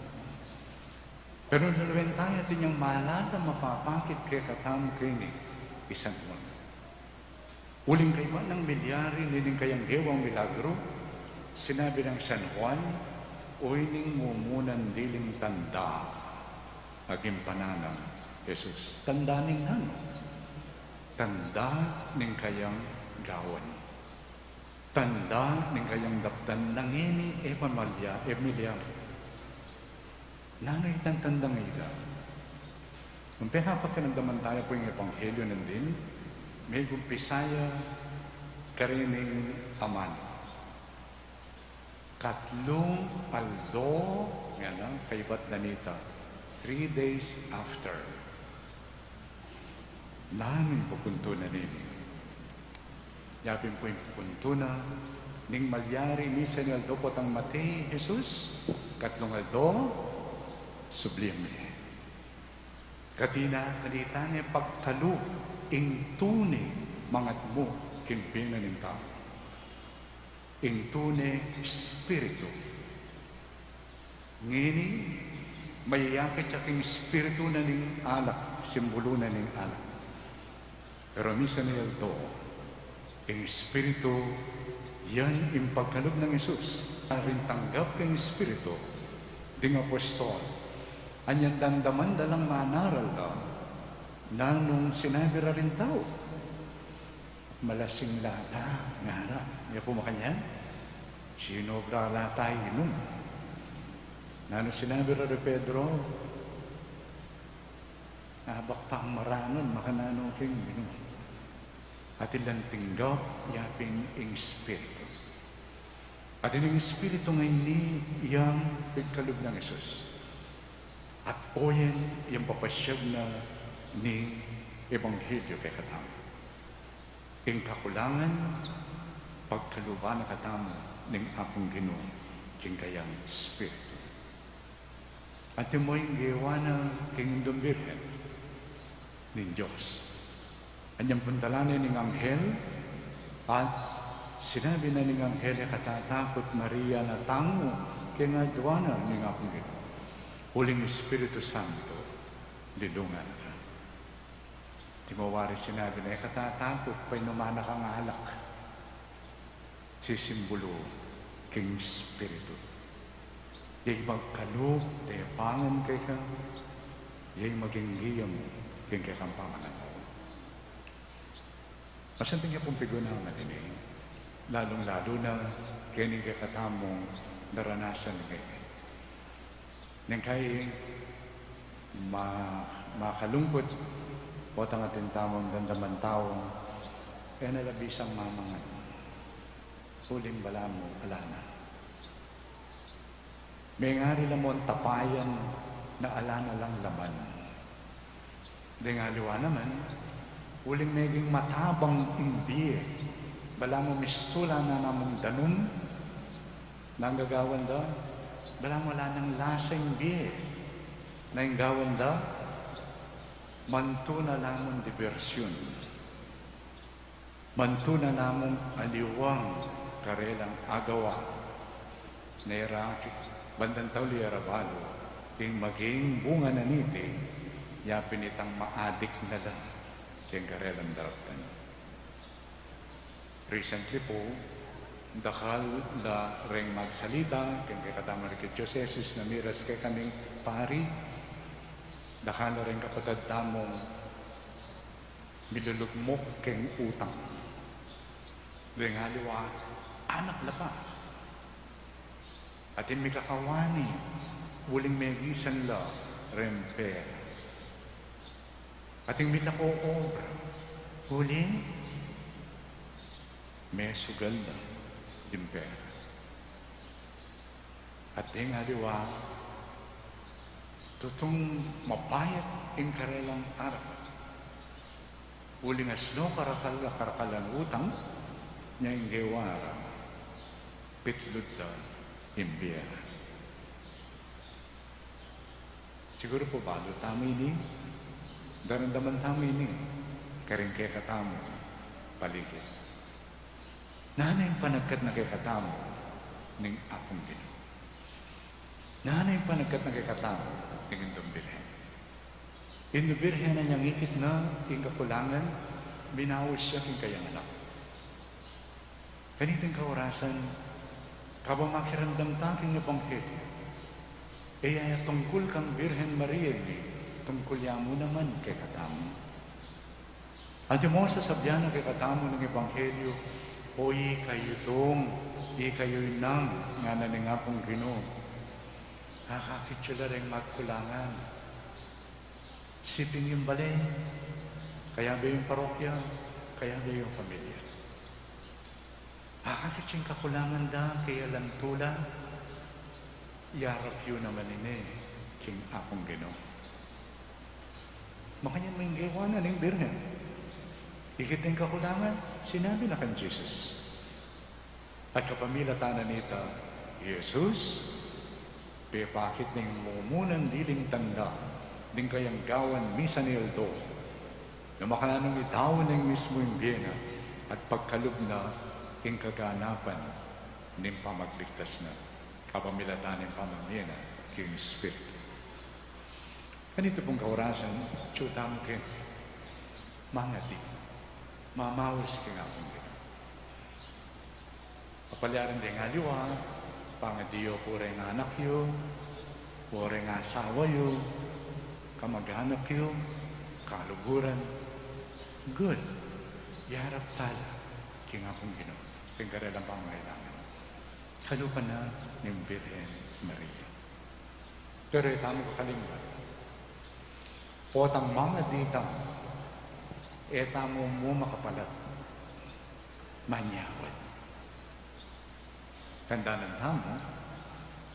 Pero lawen taya, atin yang malalam a mapapakit kekatamu keni, i San Juan. Uling kaybat nang milyari nining kayang gewang milagru, sinabi nang San Juan, "Oy ning mumunan diling tanda a gimpanan nang Jesus." Tanda ning nanu? Tanda ning kayang gawan. Tanda ning kayang daptan. Nung ini e pa malya-, e milyari. Nanu itang tandang ita? Nung pekapakiramdaman taya pu ing Ebanghelyo nandin, megumpisa ya karin ning aman. Katlung aldo, ngana, kaybat na nita, three days after. Nanu ing pupuntunan nini? Ya pin pu ing puntu na ning malyari. Misa ning aldo potang mate i Jesus, katlung aldo, subli ya me. Katina, kanita ne pagkalub ing tune mangatmu king bie na ning tau, ing tune espiritu. Ngeni, mayayakit ya king espiritu na ning alak, simbolu na ning alak. Pero misa ning aldo, ing espiritu, yan ing pagkalub nang Jesus. Karin tanggap king espiritu ding apostol, anyang damdaman da lang manaral da, nanung sinabi ra ring tau, "Malasing la ta," ngara. Ya pu makanyan, sinobra la ta inum. Nanung sinabi ra i Pedro, "Abak pang maranun, makananu king minum." Atin lang tinggap ya pin ing espiritu. Atin ing espiritu ngeni yang pigkalub nang Jesus. At oyan yang papasyag na ning ebanghelyo kekatamu. Ing kakulangan, pagkaluban na katamu ning Apung Ginu king kayang espiritu. Antimo ing gewa na king Indung Birhen ning Dios. Anyang puntalan ne ning anghel, at sinabi na ning anghel, "E ka tatakut, Maria, alang tangu king aduan na ning Apung Ginu, uling Espiritu Santo lilungan na ka." Antimo wari sinabi na, "E ka tatakut, painuman na kang alak." Sisimbolu king espiritu. Yay magkalub, tepangan keka, yay maging giyam king kekang pamananau. Masanting ya pung piguna ngeni, lalung-lalu na keni kekatamung naranasan ngeni. Neng kai ma-, makalungkut, potang atin tamung damdaman taung e na la bisang mamangan, uling balamu ala na. Mengari la mung tapayan na ala na lang laman. Deng aliwa naman, uling meging matabang ing bie, balamu mistula na namung danum, nanu ing gagawan da, balamu ala nang lasa ing bie, nanu ing gawan da, mantu na la mung dibersyun. Mantu na la mung aliwang karelang agawa, ne ra ki-, bandang tauli e ra balu, ding maging bunga na niti, ya pin itang maadik na la king karelang daraptan. Recently pu, dakal la reng magsalita king kekatamung arkidiosesis na miras kekami pari, dakal la reng kapatad tamung milulugmuk king utang. Deng aliwa, anak la pa. Atin mikakawani, uling megisan la reng pera. Atin mitako obra, uling mesugal la ding pera. At deng aliwa, tutung mabayat ing karelang aral. Uling asno karakal a karakal lang utang, nya ing gewa ra, pitlud da ing bie ra. Siguru pu balu tamu ini, daramdaman tamu ini karing kekatamung paligid. Nanu ing panagkat na kekatamu ning Apung Ginu? Nanu ing panagkat na kekatamu ning Indung Birhen? Indung Birhen, anyang ikit na ing kakulangan, binaus ya king kayang anak. Kaniting kaorasan, kabang makiramdam ta king ebanghelyo, e ya tungkul kang Birhen Maria ini, tungkul ya mu naman kekatamu. Antimo sasabian na kekatamu ning ebanghelyo, "O ikayu tung, ikayu nang," ngana ning Apung Ginu, "akakit yu la reng magkulangan." Siping ing bale, kayabe ing parokya, kayabe ing pamilya. Akakit yu ing kakulangan da, kaya alang tula, iyarap yu naman ini king Apung Ginu. Makanyan mu ing gewa na ning Birhen. Ikit ning kakulangan, sinabi na kang Jesus. At kapamilatan na nita, Jesus, pepakit ning mumunan diling tanda ning kayang gawan misan ing aldo, na makananu ning daun na ing mismu ing bie na at pagkalub na ing kaganapan ning pamagligtas na, kapamilatan ning pamamie na king Espiritu. Kanita pung kaurasan, atyu tamu king mangadi, mamaus king Apung Ginu. Apalyarin deng aliwa, pangadi yu pu reng anak yu, pu reng asawa yu, kamag-anak yu, kaluguran. Good. Yarap tala king Apung Ginu king karelang pamangailangan. Kalupa na ning Birhen Maria. Pero e tamu kakalingwan, potang mangadi tamu, e tamu mu makapalat manyawad. Tandanan tamu,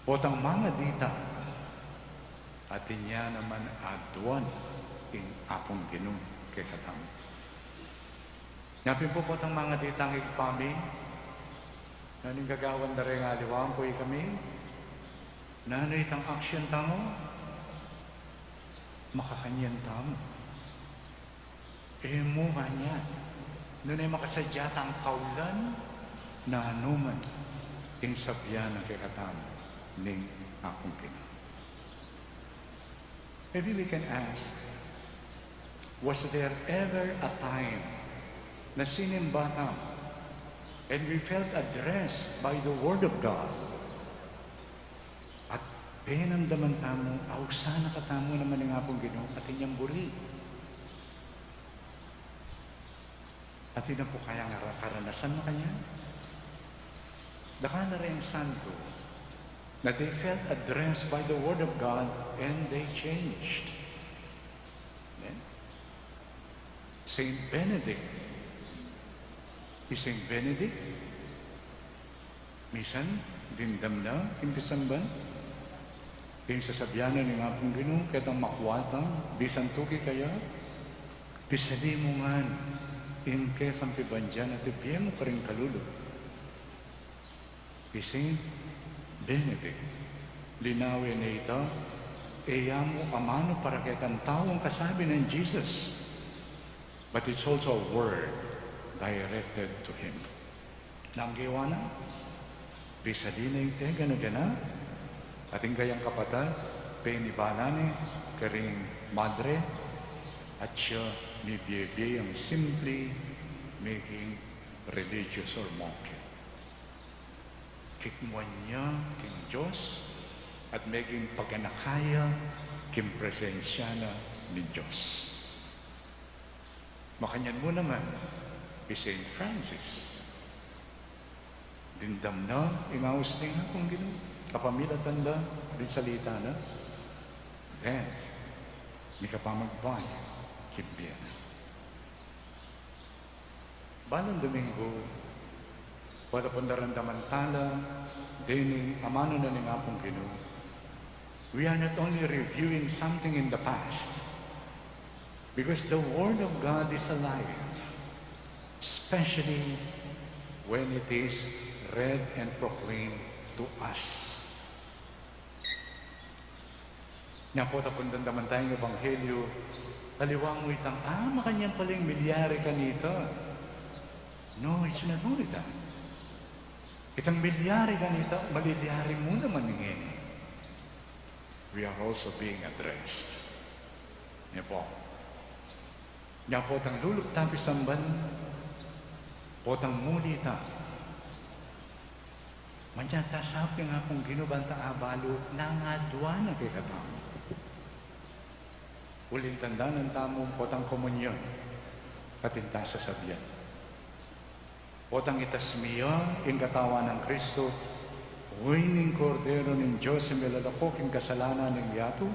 potang mangadi tamu, atin ya naman aduan ing Apung Ginu kekatamu. Nya pin pu, potang mangadi tang ibpa mi, nanu ing gagawan da reng aliwa ampo ikami? Nanu itang action tamu? Makakanyan tamu. E mu manyan, nune makasadya tang kaulan, nanu man ing sabian na kekatamu ning Apung Ginu. Maybe we can ask, was there ever a time na sinimba tamu and we felt addressed by the Word of God? At penamdaman tamu, ausan na katamu naman ning Apung Ginu, atin yang buri. Atin na pu kayang ara-, karanasan makanyan? Dakal na reng santo na they felt addressed by the Word of God and they changed. Amen? Saint Benedict. I Saint Benedict, misan dimdam na king pisamban, ing sasabian na ning Apung Ginu ketang makua tang, bisan tuki kaya, pisali mu ngan ing kekang pibandian at ibie mu karing kalulu. I Saint Benedict, linawe na ita, e ya mu amanu para ketang tau ing kasabi nang Jesus, but it's also a word directed to him. Nanu ing gewa na? Pisali ne ing e gana-gana, at ing kayang kapatad, penibala ne karing madre, at siya mibie-bie yang simpli, meging religious or monk. Kikmuan ya king Dios, at meging paganaka ya king presensya na ning Dios. Makanyan mu naman, i Saint Francis. Dimdam na ing aus ning Apung Ginu, kapamilatan da ring salita na, then, mikapamagbayu king bie na. Balang Domingo, wala pung daramdaman tala deni amanu na ning Apung Ginu, we are not only reviewing something in the past, because the Word of God is alive, especially when it is read and proclaimed to us. Nya potang pung daramdaman taya ing ebanghelyo, aliwa mu itang, ah, makanyan pala ing milyari kanita. No, it's not only that. Itang milyari kanita, malilyari mu naman ngeni. We are also being addressed. Nya pu. Nya potang lulub ta king pisamban, potang muli ta, manyata sap king Apung Ginu ban ta abalu nung adwan na kekatamu. Uling tandanan tamu potang komunyon, atin tang sasabian. Potang itas mi ya ing katawan nang Kristo, uy, ning Kordero ning Dios, a milalako king kasalanan ning yatu,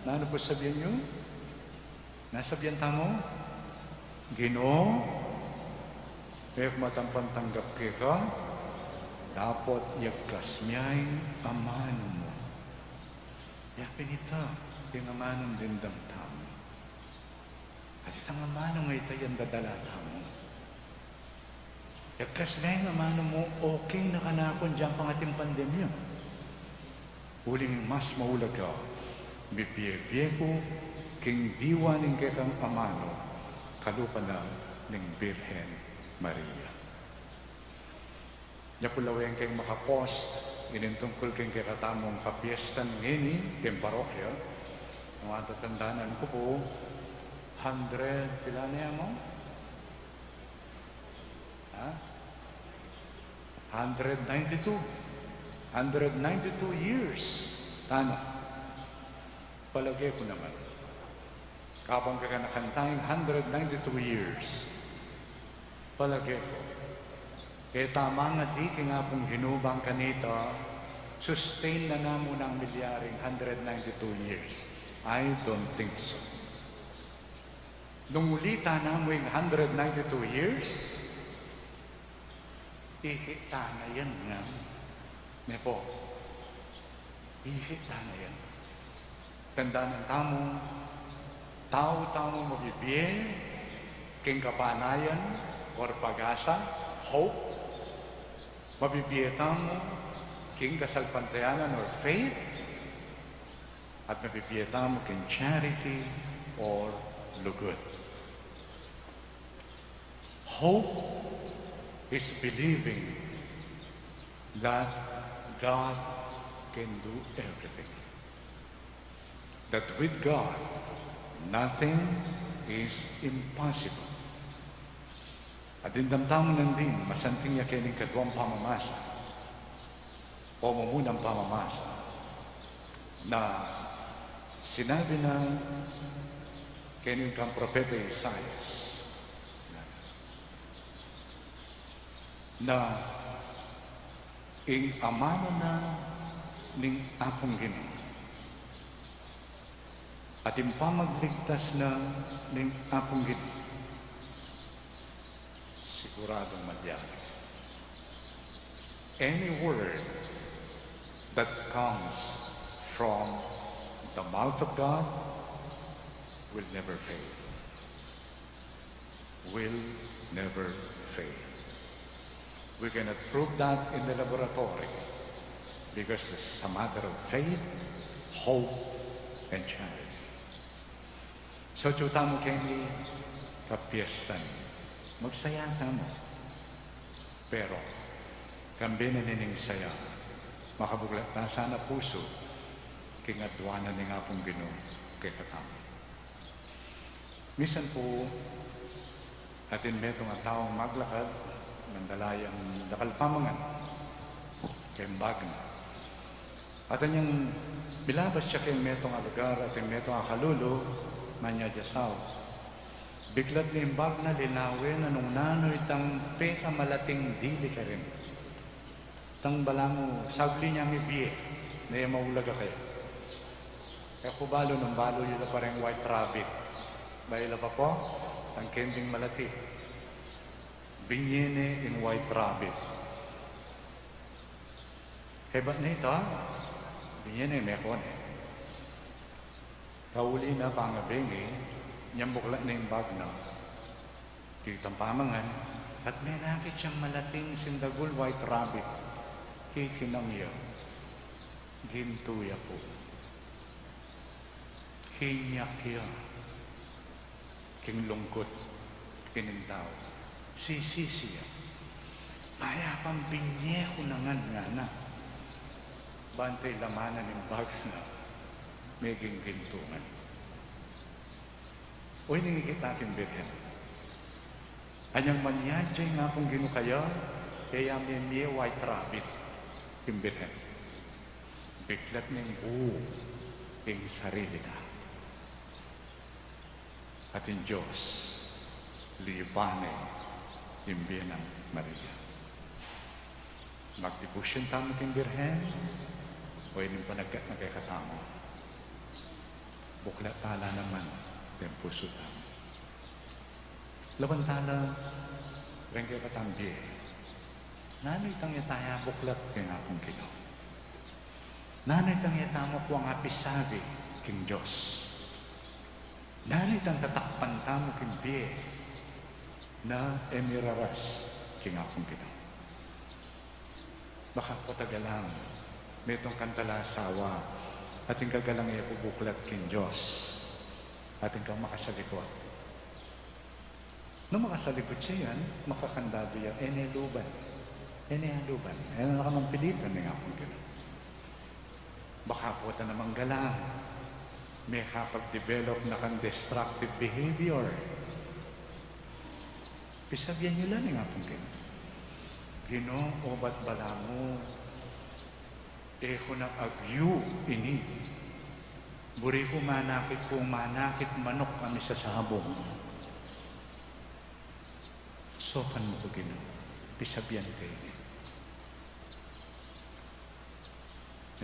nanu pu sabian yu? Nanu sabian tamu? Ginu, e ku matampan tanggap keka, dapot yagkas mi ya ing amanu mu. Ya pin ita ing amanung dimdam tamu. Kasi itang amanu a ita yang dadala tamu. Yagkas me ing amanu mu, okay na kanakun deng pangating pandemya. Uling mas maulaga, mibie-bie ku king diwa ning kekang amanu, kalupa na ning Birhen Maria. Nya pu lawen keng makapost ining tungkul keng kekatamung kapiestan ngeni keng parokya. Nung atatandanan ku pu, hundred, pila ne ya mu? Ha? Hundred ninety-two. Hundred ninety-two years. Tana. Palage ku naman, kabang kekanakan tang hundred ninety-two years, palage ku, e ta mangadi king Apung Ginu bang kanita sustain na namu nang milyaring hundred ninety-two years? I don't think so. Nung uli ta namu ing hundred ninety-two years, ikit ta na yan nga. Ne pu? Ikit ta na yan. Tandanan tamu, tau tamu mabibie king kapanayan or pag-asa, hope. Mabibie tamu king kasalpantayanan or faith. At mabibie tamu king charity or lugud. Hope is believing that God can do everything. That with God, nothing is impossible. At dimdam tamu nandin, masanting ya keng kaduang pamamasa o mumunang pamamasa, na sinabi na keng propeta Isaias na ing amanu na ning Apung Ginu at ing pamagligtas na ning Apung Ginu, siguradung malyari. Any word that comes from the mouth of God will never fail. Will never fail. We cannot prove that in the laboratory because this is a matter of faith, hope, and charity. So, atyu tamu keni kapiestan, magsaya tamu. Pero kambe na nining saya, makabuklat ta sana pusu king adwan na ning Apung Ginu kekatamu. Misan pu, atin metung a taung maglakad, mandala yang dakal pamangan keng bag na. At anyang milabas ya keng metung a lugar, atin metung a kalulu, manyadyasaw. Biklat ning bag na, linawen na nung nanu itang pekamalating dili karin. Itang balamu, sagli nang ibie, ne maulaga kaya. E ku balu nung balu yu la pa reng White Rabbit. Bayu la pa pu, itang kending malati. Binie ne ing White Rabbit. Kaybat na ita, binie ne, meko ne. Kauli na pangabengi, nyambuklat ne ing bag na. Itang pamangan, at menakit yang malating sindagul White Rabbit. Kikinang ya, gintu ya pu. Kinyak ya king lungkut, kinindau. Sisisi ya. Mayap pang binie ku na ngan, ngana. Bantay laman na ning bag na meging gintu ngan. O, ini ing ikit na king Birhen. Anyang manyadya ing Apung Ginu kaya, e ya mimie White Rabbit king Birhen. Biklat neng bu ing sarili na. At ing Dios, liban ne ing Birhen Maria. Magdibusyon tamu king Birhen, o ining panagkat na kekatamu. Buklat tala naman deng pusu tamu. Lawan tala reng kekatang bie. Nanu itang e ta ya buklat keng Apung Ginu? Nanu itang e tamu kuang apisabi king Dios? Nanu itang tatakpan tamu king bie na e miraras King Apung Ginu. Baka pu tagalang, metung kang talasawa, atin kang galang e pu buklat king Dios, atin kang makasalikut. Nung makasalikut ya yan, makakandadu ya, e ne luban. E ne luban. E ne na ka mapilitan ning Apung Ginu. Baka pu ta namang galang, mekapag-develop na kang destructive behavior. Pisabian yu la ning Apung Ginu. Ginu, obat balamu, e ku na agyu ini. Buri ku manakit ku, manakit manuk a misasabung. Saupan mu ku, Ginu. Pisabian ke ini.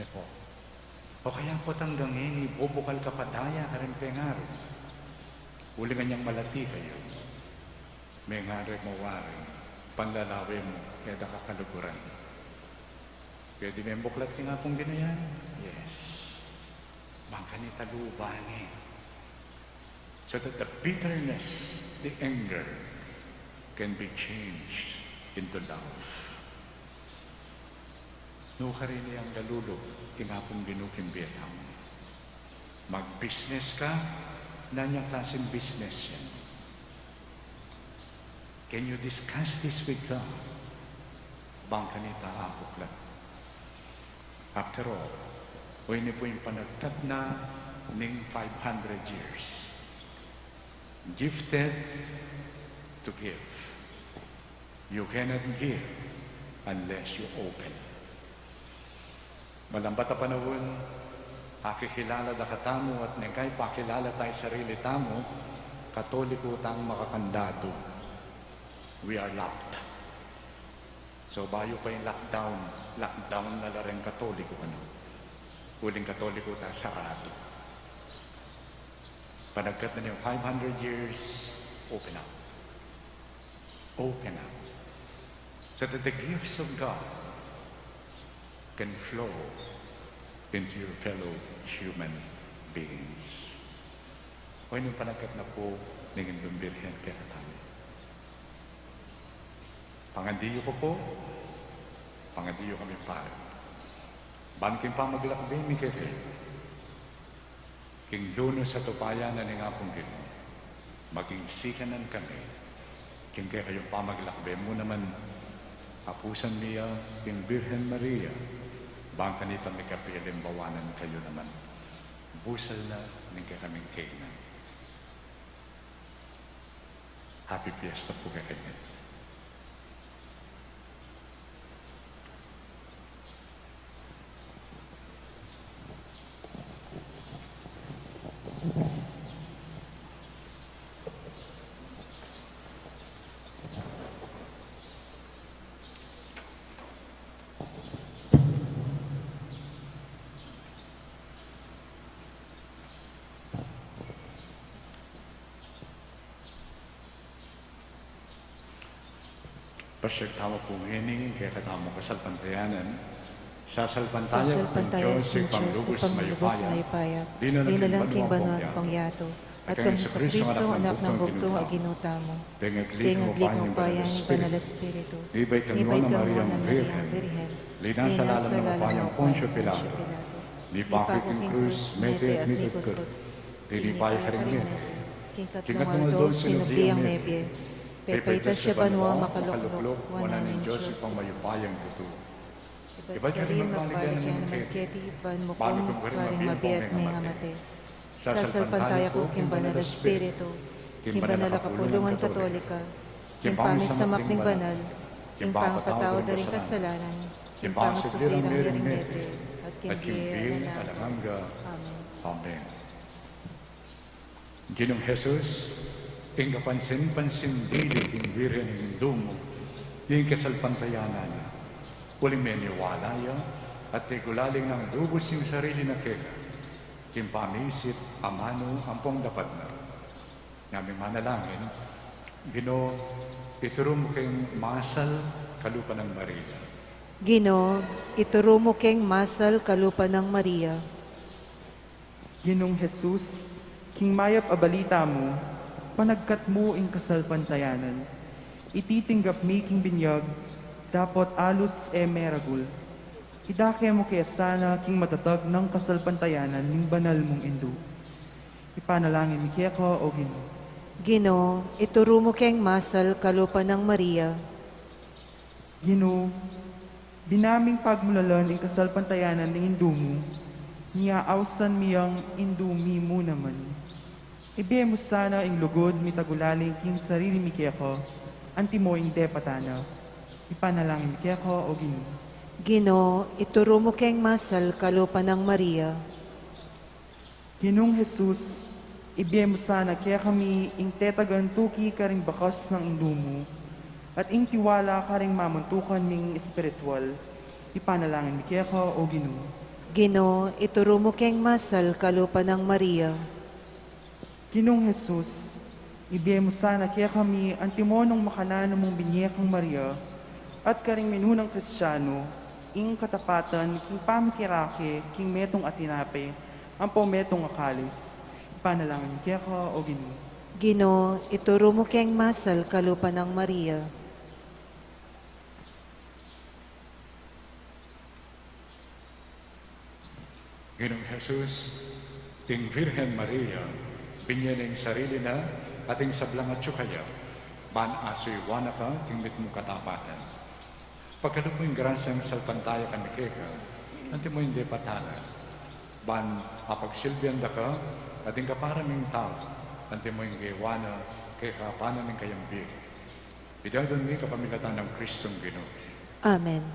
Ne pu. O kaya pu tanggang ini, bubukal ka pa daya karing pengaru. Uling anyang malati kayu, mengaru mu waring panlalawe mu, e da ka kaluguran. Pwede meng buklat king Apung Ginu yan? Yes. Bang kanita luban ne. So that the bitterness, the anger, can be changed into love. Nukarin yang galulu ing Apung Ginu king bie mu. Mag-business ka, nanyang klaseng business yan? Can you discuss this with God? Bang kanita abuklat. After all, o ini pu ing panagkat na ning five hundred years. Gifted to give. You cannot give unless you open. Malambat a panaun, akikilala da katamu at neng kay pakilala tayu sarili tamu, Katoliko tang makakandadu. We are locked. So, bayu pa ing lockdown, lockdown na la ring Katoliko, ano? Uling Katoliko ta saradu. Panagkat na ning five hundred years, open up. Open up. So that the gifts of God can flow into your fellow human beings. O ini ing panagkat na pu ning Indung Birhen kekatamu. Pangadiyu ku pu, pangadiyu kami, Pari. Ban king pamaglakbe mi kekayu, king lunus at upaya na ning Apung Ginu, maging sikanan kami king kekayung pamaglakbe mu naman. Apusan mi ya king Birhen Maria, bang kanita mikapialimbawanan kayu naman. Busal na ning kekaming kainan. Happy Fiesta pu kekayu. Pasyag tamu pu ngeni ing kekatamung kasalpantayanan. Sasalpantaya ku king Dios, Ibpang lubus mayupaya, linalang king banua ampong yatu, at kang Jesucristo, anak nang bugtung a Ginu tamu, pengagli king upaya ning Banal a Espiritu, mibait kang Nuan a Mariang Birhen, linasa lalam ning upaya nang Poncio Pilato, mipaku king krus, mete at mikutkut, tinipa ya karing mete, king katlung aldo sinubli yang mebie, pepaitas ya banua makalukluk wanan ning Dios Ibpang mayupayang tutu. Ibat karin magbalik ya naman keti, ban mukum karing mabie at mengamate. Sasalpantaya ku king Banal a Espiritu, king Banal a Kapulungan Katolika, king pamisamak ning banal, king pangapatawad da ring kasalanan, king pangasubli rang mie ring mete, at king bie alang angga. Amen. Amen. Ginung Jesus, ing kapansin-pansin dili king Birhen ing Indu mu, ing kasalpantayanan na, uling meniwala ya, at igulaling nang lubus ing sarili na keka, king pamisip amanu ampong dapat na. Ngaming manalangin, Ginu, ituru mu keng masal kalupa nang Maria. Ginu, ituru mu keng masal kalupa nang Maria. Ginung Jesus, king mayap a balita mu, panagkat mu ing kasalpantayanan. Ititinggap mi king binyag, dapot alus e meragul. Idake mu ke sana king matatag nang kasalpantayanan ning banal mung indu. Ipanalangin mi keka, O Ginu. Ginu, ituru mu keng masal kalupa nang Maria. Ginu, binaming pagmulalan ing kasalpantayanan ning indu mu, nia ausan mi yang indu mi mu naman. Ibie mu sana ing lugud mi tagulaling king sarili mi keka, antimo ing depatan na. Ipanalangin mi keka, O Ginu. Ginu, ituru mu keng masal kalupa nang Maria. Ginung Jesus, ibie mu sana kekami ing tetagan tuki karing bakas nang indu mu, at ing tiwala karing mamuntukan ming espiritual. Ipanalangin mi keka, O Ginu. Ginu, ituru mu keng masal kalupa nang Maria. Ginung Jesus, ibie mu sana kekami antimo nung makananu mung binie kang Maria, at karing minunang Kristiano, ing katapatan king pamikirake king metung a tinape ampo metung a kalis. Ipanalangin mi keka, O Ginu. Ginu, ituru mu keng masal kalupa nang Maria. Ginung Jesus, ing Virgen Maria, binie ne ing sarili na at ing sablang atyu kaya, ban asuyuan na ka king mitmung katapatan. Pagkalub mu ing grasyang salpantaya kami keka, antimo ing depatan na, ban apagsilbian da ka, at ing kapara ming tau, antimo ing gewa na keka, bana ning kayang bie. Iti adwan mi kapamilatan nang Kristong Ginu. Amen.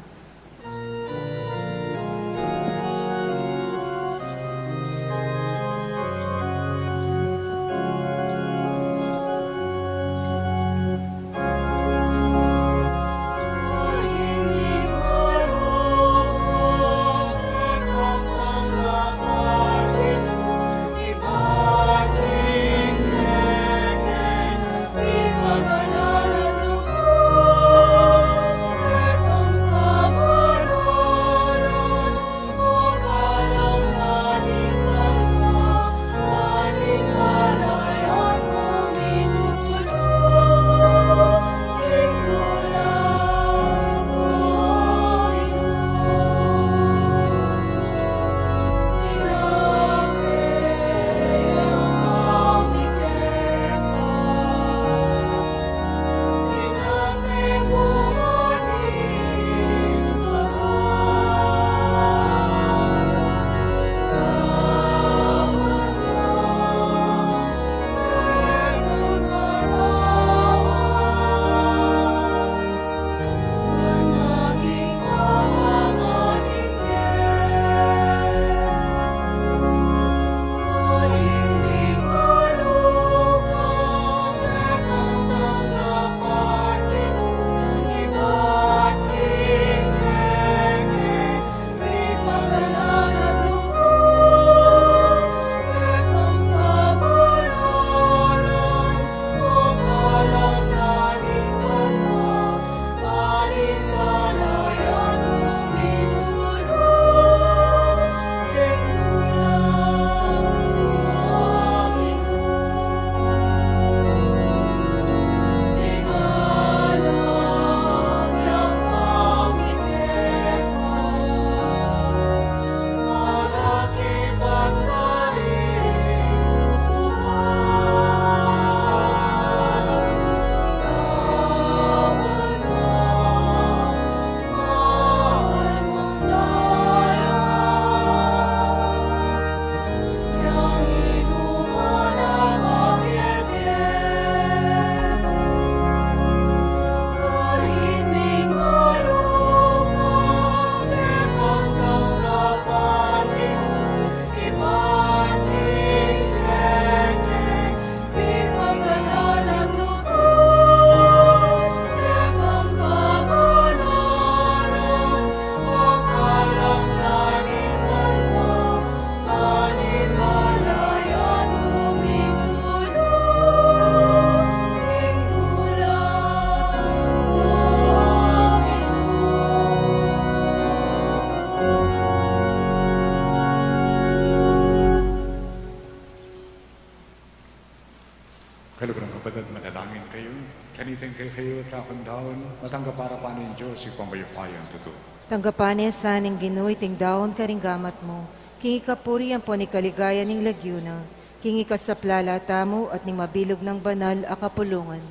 Matanggap para pa ning Dios, Ibpang mayupayang tutu. Tanggapan na sa ning Ginu iting daun karing gamat mu, king ikapuri ampon ikaligaya ning lagyu na, king ikasaplala tamu at ning mabilug nang banal a kapulungan.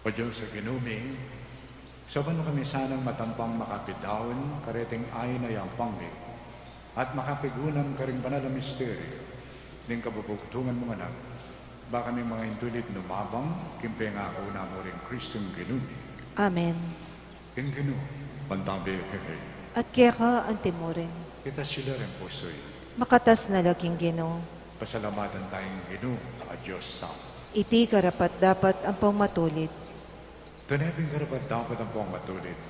O Dios a Ginu mi, saupan mu kami sanang matampang makapidaun kareting ain a yampang mi, at makapigunam karing banal a misteryu ning kabubugtungan mung Anak, ba kami mangaintulid numabang king pengaku namu ring Kristong Ginu mi. Amen. Ing Ginu mantabi kekayu. At keka antimurin. Itas yu la ring pusu yu. Makatas na la king Ginu. Pasalamatan taya ing Ginu a Dios tamu. Iti karapat-dapat ampong matulid. Tune pin karapat-dapat ampong matulid,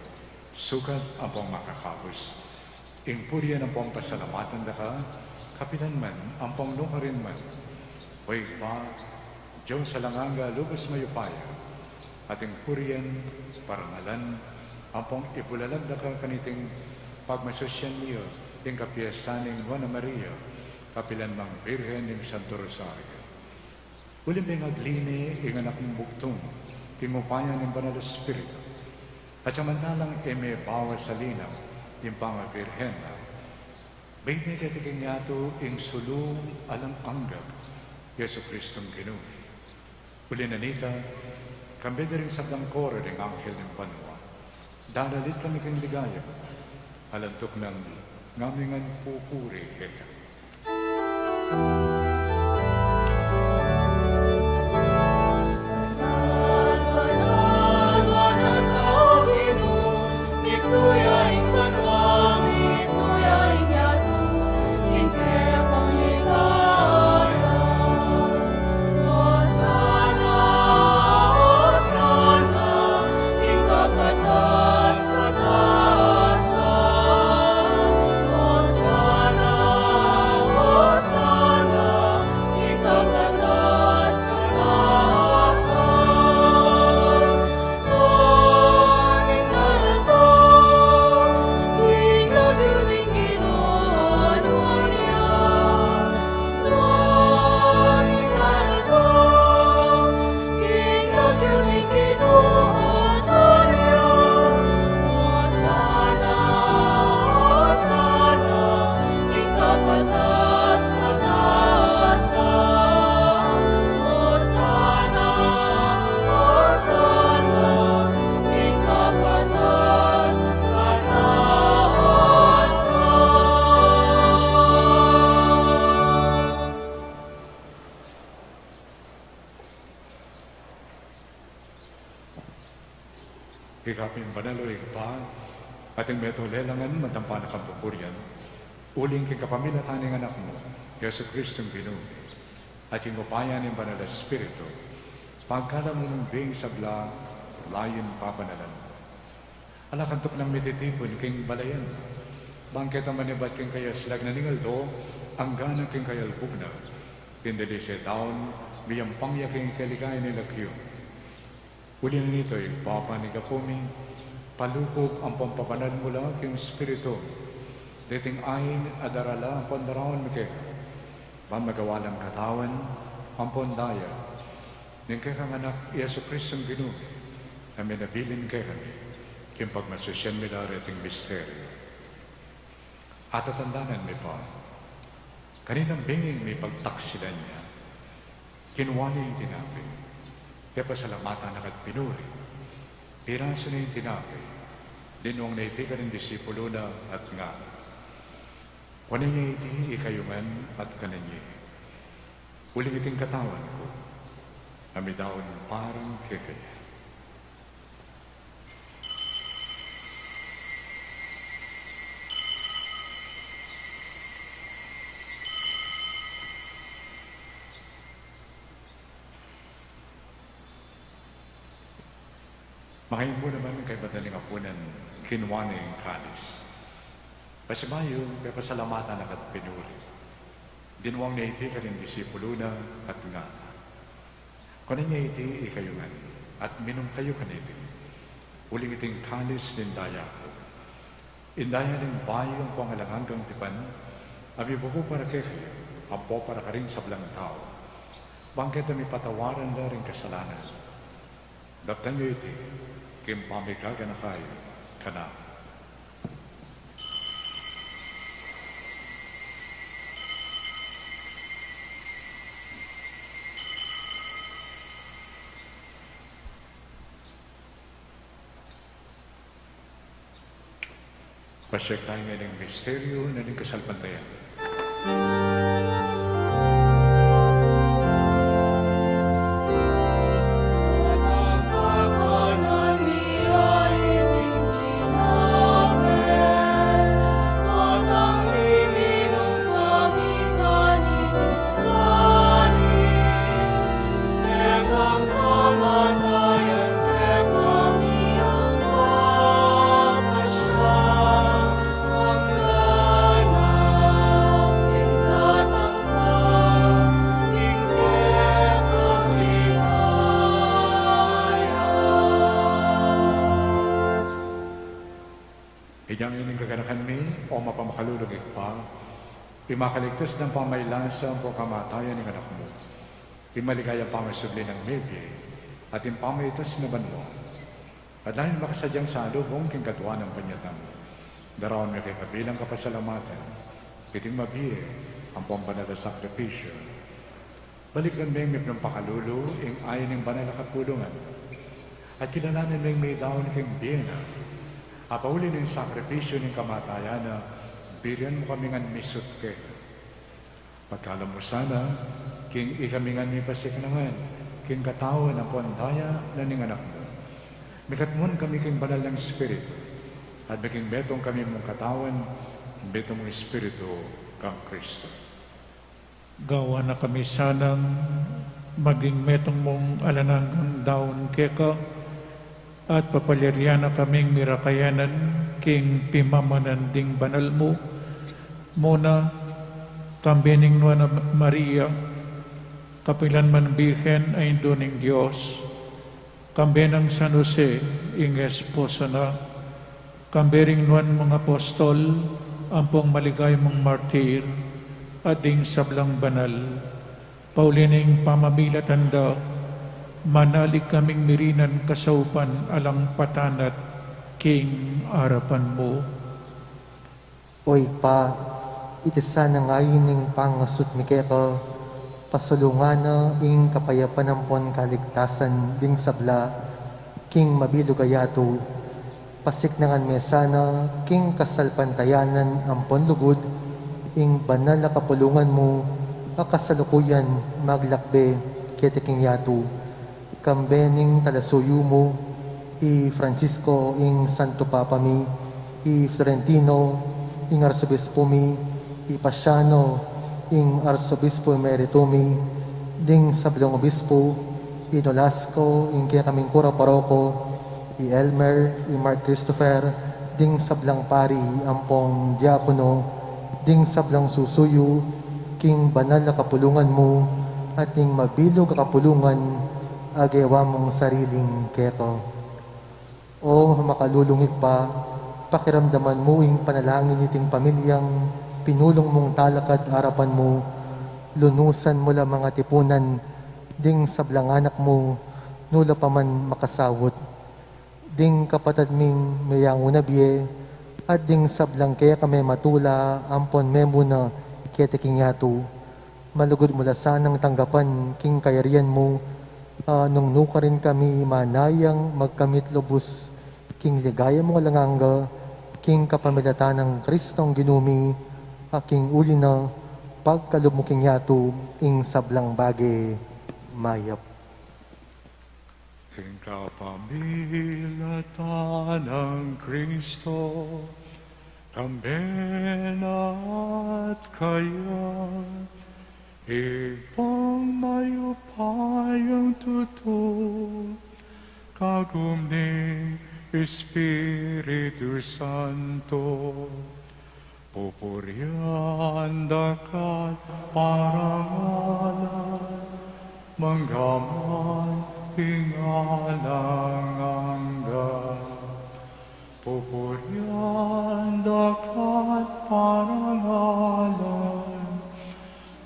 sukat ampong makakabus, ing purian ampong pasalamatan da ka, kapilan man ampong nukarin man. O Ibpa, Dios alang angga, lubus mayupaya, at ing purian, parangalan, ampong ibulalag da ka kaniting pagmasusian mi ing kapiesan ning Nuan a Maria, kapilan mang Birhen ning Santo Rosario. Uling pengagli ne ing Anak mung bugtung king upaya ning Banal a Espiritu, at samantalang e me bawas a linang ing pangabirhen na, bibie keti king yatu ing sulung alang angga, Jesucristong Ginu mi. Uli na nita, kambe da ring sablang koro ning anghel ning banua, daralit kami king ligaya mu, alang tuknang ngami ngan pupuri keka. Ika pin banal, o Ibpa, ating metung lelangan matampan a kapupurian, uling king kapamilatan ning Anak mu, Jesucristong Ginu mi, at king upaya ning Banal a Espiritu, pagkalub mu ing sabla, layun pabanalan mu. Ala kang tuknang mititipun king balayan, bang keta manibat king kayaslag na ning aldo, anggang king kayalbug na, king dili se daun, miyampang ya king kaligayan ning lagyu. Uli na nita, Ibpa, panigapu mi, palukub ampon pabanal mu la king Espiritu deting ain a darala ampon daraun mi keka, ban magawa lang katawan ampon daya ning kekang Anak, Jesucristong Ginu mi, a minabilin kekami king pagmasusian mi la reting misteryu. Atatandanan mi pa, kanitang binging mipagtaksilan ya, kinua ne ing tinape, pepasalamatan na ka't pinuri, pirasu ne ing tinape, dinwang ne iti karing disipulu na at ngana: Kuanan ye iti ikayu ngan at kanan ye, uling iti ing katawan ku, a midaun para kekayu. Makaimu naman kaybat na ning apunan, kinua ne ing kalis. Pasibayu, pepasalamatan na ka't pinuri, dinwang ne iti karing disipulu na at ngana: Kuanan ye iti ikayu ngan, at minum kayu kaniti, uling iti ing kalis ning daya ku, ing daya ning bayu ampong alang anggang tipan, a mibubu para kekayu ampon para karing sablang tau, bang keta mipatawaran la ring kasalanan. Daptan yu iti king pamikaganaka yu kanaku. Pasiag tamu ngeni king misteryu na ning kasalpantayanan. Inyang ini ing kaganakan mi, O mapamakalulung Ibpa, ing makaligtas nang pamailasa ampong kamatayan ning Anak mu, ing maligayang pangasubli nang mebie, at ing pamaitas na banua, at lalung makasadyang salubung king katawan nang panyatang mu. Daraun mi keka bilang kapasalamatan iting mabie ampong banal a sakripisyu. Balikan ming mipnung pakalulu ing ain ning banal a kapulungan, at kilalanan ming midaun king bie na. A pauli ning sakripisyu ning kamatayan na, birian mu kami ngan misut keka. Pagkalub mu sana, king ikami ngan mipasiknangan king katawan ampong daya na ning Anak mu, mikatmuan kami king Banal nang Espiritu, at maging metung kami mung katawan, metung mung Espiritu kang Kristo. Gawan na kami sanang maging metung mung alang anggang daun keka, at papalyarian na kaming mirakayanan king pimamanan ding banal mu, muna, kambe ning Nuan a Maria, kapilan man Birhen a Indu ning Dios, kambe nang San Jose, ing esposo na, kambe ring nuan mung apostol ampong maligaya mung martir, at ding sablang banal, pauli ning pamamilatan da, manalig kaming mirinan kasaupan alang patanat king arapan mu. O Ibpa, iti sana ing ain ning pangasut mi keka, pasalungan na ing kapayapan ampon kaligtasan ding sabla king mabilug a yatu. Pasiknangan me sana king kasalpantayanan ampon lugud ing banal a kapulungan mu a kasalukuyan maglakbe keti king yatu. Kambe ning talasuyu mu, i Francisco, ing Santo Papa mi, i Florentino, ing Arsobispo mi, i Paciano, ing Arsobispo Emerito mi, ding sablang obispo, i Nolasco, ing kekaming kura paroko, i Elmer, i Mark Christopher, ding sablang pari ampong diakono, ding sablang susuyu king banal a kapulungan mu, at ning mabilug a kapulungan a gewa mung sariling keka. O mapamakalulung Ibpa, pakiramdaman mu ing panalangin niting pamilyang pinulung mung talakad arapan mu, lunusan mu la mang atipunan ding sablang anak mu, nu la pa man makasaut. Ding kapatad ming meyangu na bie, at ding sablang keka mematula ampon memuna keti king yatu. Malugud mu la sanang tanggapan king kayarian mu, a nung nukarin kami manayang magkamit lubus king ligaya mung alang angga, king kapamilatan nang Kristong Ginu mi, a king uli na, pagkalub mu king yatu ing sablang bage mayap. King kapamilatan nang Kristo, kambe na at kaya, Ibpang mayupayang tutu, kagum ning Espiritu Santo, pupurian da ka't parangalan, manggaman king alang angga. Pupurian da ka't parangalan,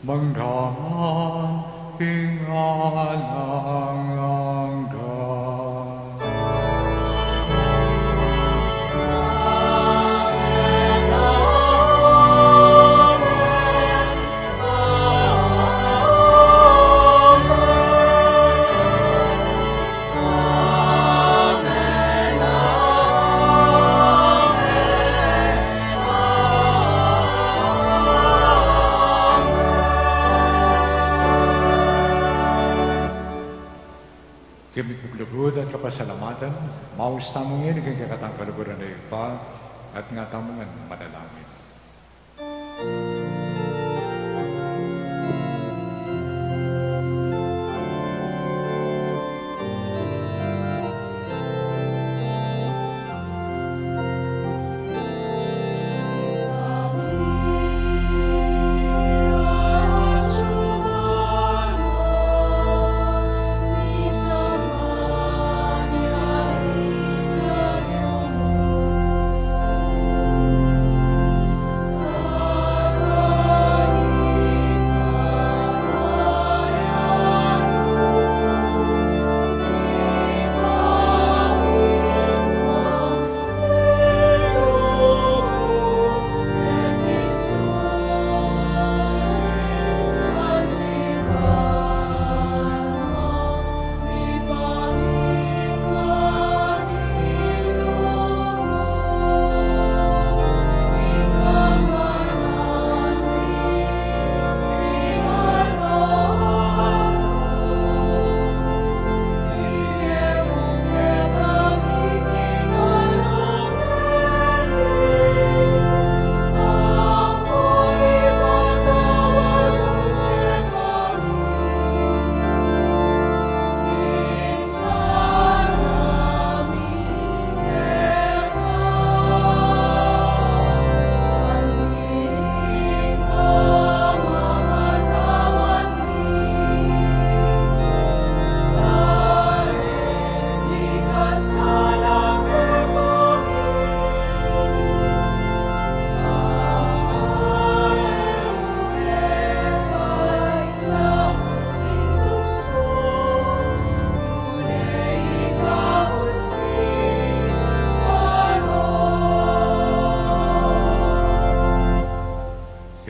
manggaman king alang angga. Kapasalamatan, maus tamu ngeni king kekatang kaluguran a Ibpa, at nga tamu ngan manalangin.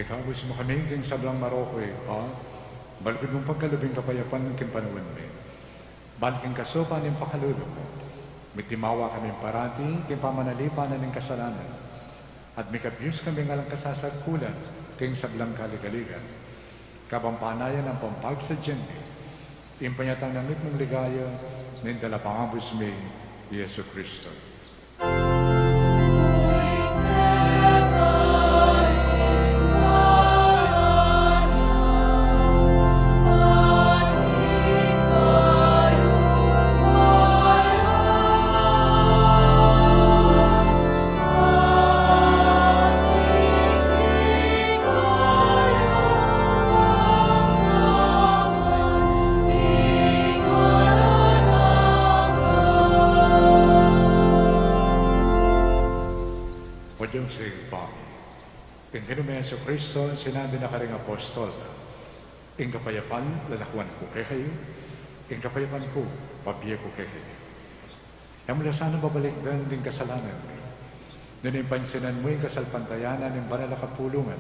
Ikabus mu kami king sablang marok, Ibpa, balukid mung pagkalub ing kapayapan king panaun mi. Ban king kasupan ning pakalulu mu, mitimawa kami parati king pamanalipan na ning kasalanan, at mikabus kami ngan king kasasarkulan king sablang kaligaligan, kabang panayan ampong pagsadyan mi ing panyatang na mitmung ligaya ning Talapangabus mi, Jesucristo. O Dios, Ibpa mi, king Ginu ming Jesucristo, sinabi na karing apostol na, ing kapayapan lalakuan ku kekayu, ing kapayapan ku pabie ku kekayu. E mu la sana babalikdan ding kasalanan mi, nune pansinan mu ing kasalpantayanan ning banal a kapulungan,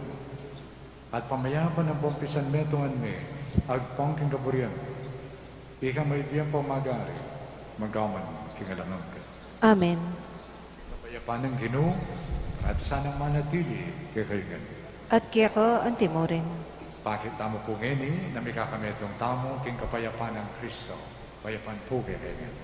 at pamayapan ampong pisanmetungan mi agpang king kaburian mu. Ika mayupayang pamagari, magpaman king alang angga. Amen. Ing kapayapan ning Ginu, at sanang manatili kekayu ngan. At keka antimurin. Pakit tamu pu ngeni na mikakametung tamu king kapayapan nang Kristo. Kapayapan pu kekayu ngan.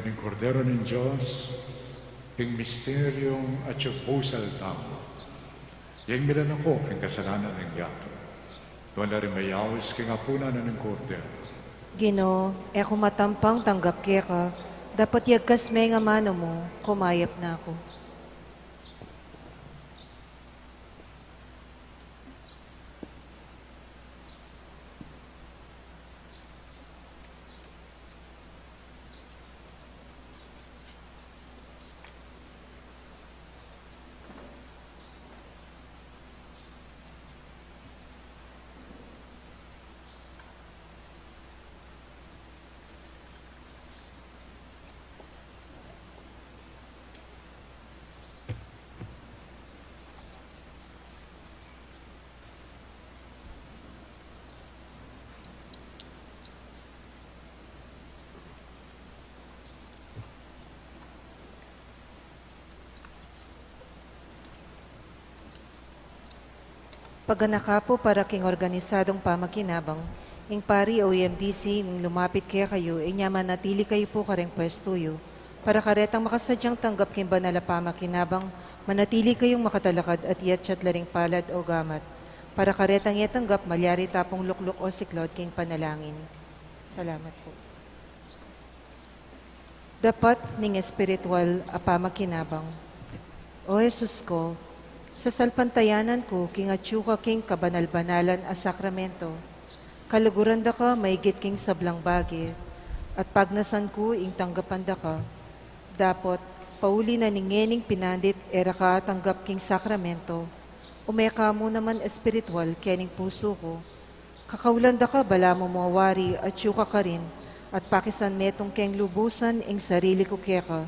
Ing Kordero ning Dios, ing misteryung atyu king pusal tamu. Ing milanako king kasalanan ning yatu. Nuan la ring mayaus king apunan ning Kordero. Ginu, e ku matampang tanggap keka, dapot yagkas me ing amanu mu, kumayap na ku. Paganaka pu para king organisadung pamakinabang, ing pari o M D C ing lumapit kekayu, inya manatili kayu pu kareng pwestu yu. Para karetang makasadyang tanggap king banal a pamakinabang, manatili kayung makatalakad at iyatyat la ring palad o gamat. Para karetang e tanggap, malyari ta pung lukluk o siklaud king panalangin. Salamat pu. Dapat ning espiritual a pamakinabang. O Jesus ku, sasalpantayanan ku king atyu ka king kabanal-banalan a sakramento, kaluguran da ka maigit king sablang bage, at pagnasan ku ing tanggapan da ka. Dapot, pauli na ning ngening pinandit e ra ka atanggap king sakramento, ume ka mu naman espiritual kening pusu ku. Kakaulan da ka balamu mu a wari atyu ka karin, at pakisan metung keng lubusan ing sarili ku keka.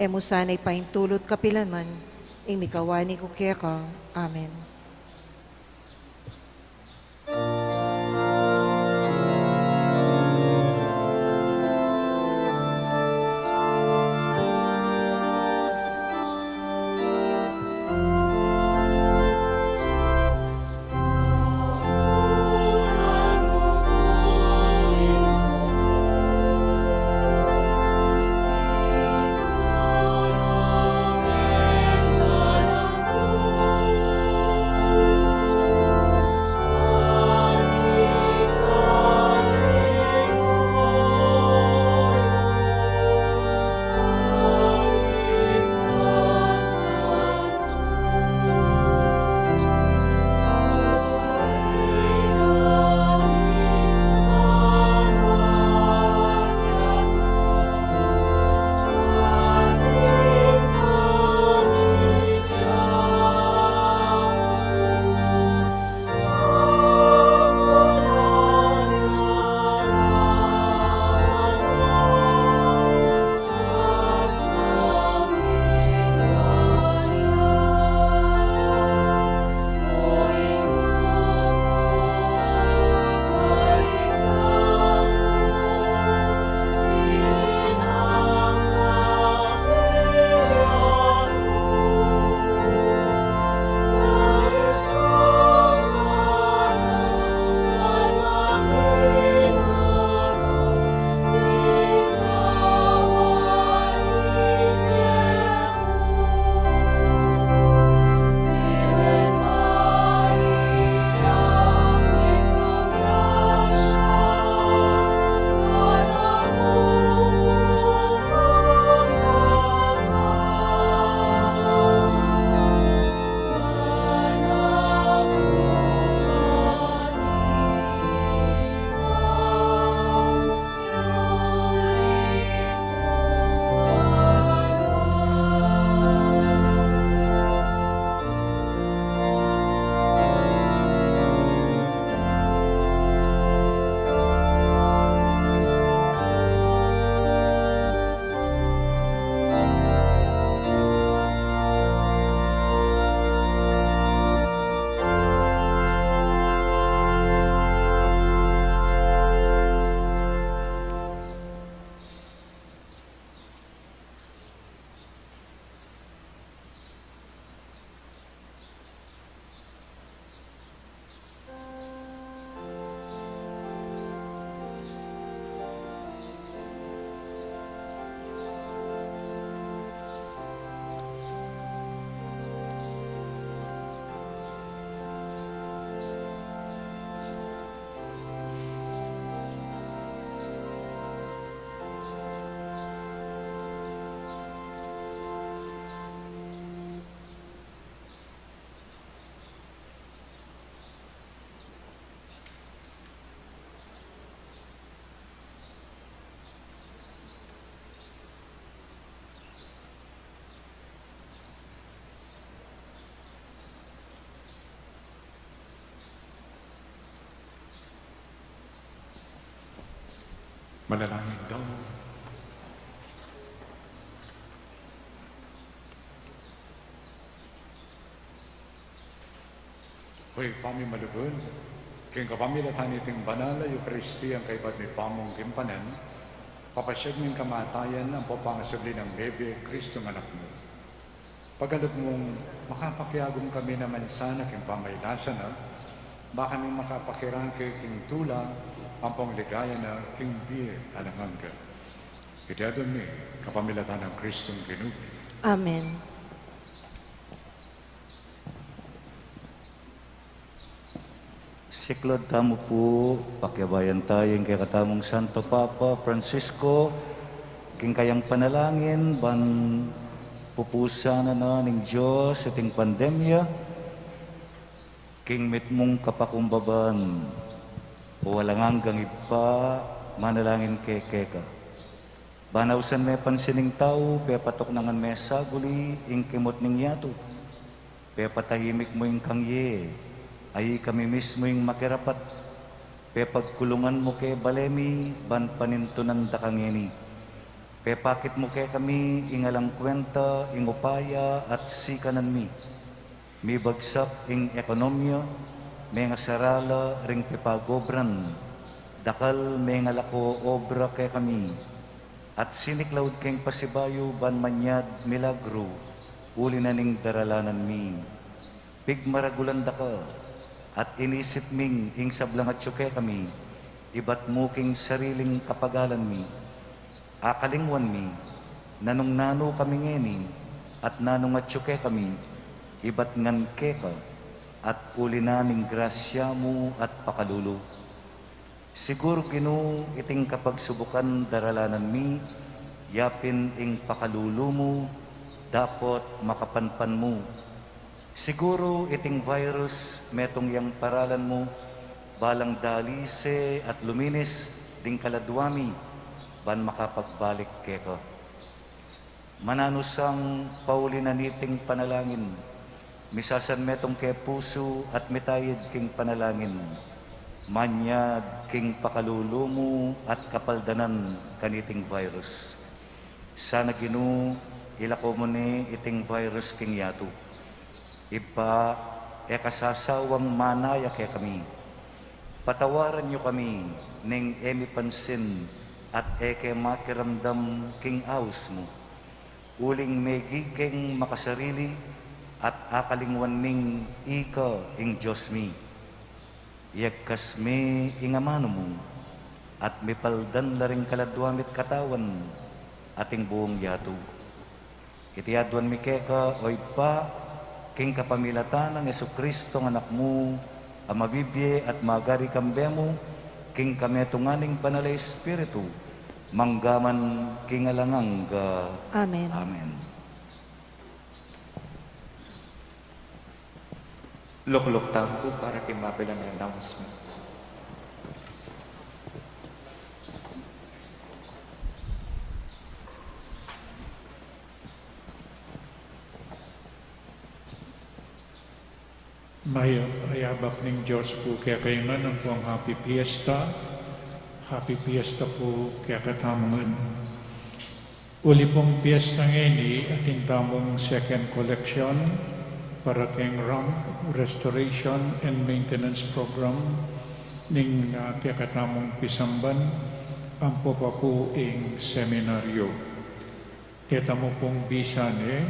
E mu sana ipaintulut kapilan man ing mikawani ku keka. Amen. Manalangin tamu. O Ibpa mi malugud, king kapamilatan niting banal a Eukaristia, ing kaybat mi pamung king panan, papasyag mi ing kamatayan ampong pangasubli nang mebie Kristong Anak mu. Pakalub mung makapakiagum kami naman sana king pamagkasakit na, ba kami makapakirake king tula ampong ligaya na king bie alang angga. Iti adwan mi kapamilatan nang Kristong Ginu mi. Amen. Siklaud tamu pu, pakiabayan tamu ing kekatamung Santo Papa Francisco, king kayang panalangin ban pupusan na ning Dios iting pandemya, king mitmung kapakumbaban. O alang anggang Ibpa, manalangin kami keka. Ban ausan me pansin ning tau, pepatuknangan me saguli ing kimut ning yatu. Pepatahimik mu ing kangye, a ikami mismu ing makirapat. Pepagkulungan mu ke bale mi, ban panintunan da kang ngeni. Pepakit mu kekami ing alang kwenta ing upaya at sikanan mi. Mibagsak ing ekonomia, mengasarala ring pepagobran, dakal mengalako obra kekami, at siniklaud keng pasibayu ban manyad milagru, uli na ning daralanan mi. Pigmaragulan da ka, at inisip ming ing sablang atyu kekami, ibat mu king sariling kapagalan mi. Akalingwan mi, nanung nanu kami ngeni, at nanung atyu kekami, ibat ngan keka, at uli na ning grasya mu at pakalulu. Siguru, Ginu, iting kapagsubukan daralanan mi, yapin ing pakalulu mu, dapot makapanpan mu. Siguru iting virus metung yang paralan mu, balang dalise at luminis ding kaladua mi, ban makapagbalik keka. Mananusang pauli na niting panalangin, misasan metung ke pusu at mitayid king panalangin, manyad king pakalulu mu at kapaldanan kaniting virus. Sana, Ginu, ilako mu ne iting virus king yatu. Ibpa, e ka sasawang manaya kekami. Patawaran yu kami ning e mi pansin at e ke makiramdam king aus mu. Uling megi keng makasarili at akalingwan ming ika ing Dios mi. Iyagkas mi ing amanu mu, at mipaldan la ring kaladua mi't katawan, at ing buung yatu. Iti aduan mi keka, o Ibpa, king kapamilatan nang Jesucristo, Anak mu, a mabibie at magari kambe mu, king kametungan ning Banal a Espiritu, mangga man king alang angga. Amen. Amen. Lukluk tamu pu para king mapilan a announcement. Mayap a yabak ning Dios pu kekayu ngan, ampong Happy Fiesta. Happy Fiesta pu kekatamu ngan. Uli pung piyesta ngeni, atin tamung second collection para keng ramp restoration and maintenance program ning, ah, kekatamung pisamban, ampo pa pu ing seminaryo. Keta mu pung bisa ne,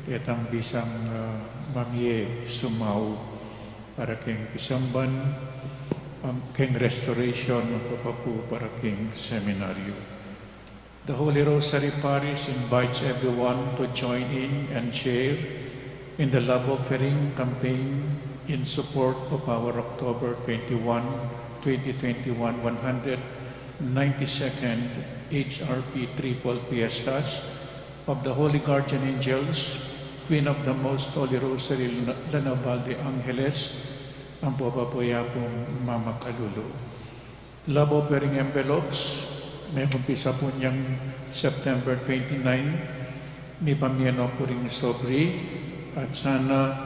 ketang bisang, ah, mamie sumau para keng pisamban, am, keng restoration, ampo pa pu para keng seminaryo. The Holy Rosary Parish invites everyone to join in and share in the love offering campaign in support of our October twenty-one, twenty twenty-one, one hundred ninety-second H R P Triple Fiestas of the Holy Guardian Angels, Queen of the Most Holy Rosary, La Naval de Angeles, ampo pa pu ya pung mamakalulu. Love offering envelopes, mekumpisa pu neng September twenty-nine, mipamie no pu ring sobre, at sana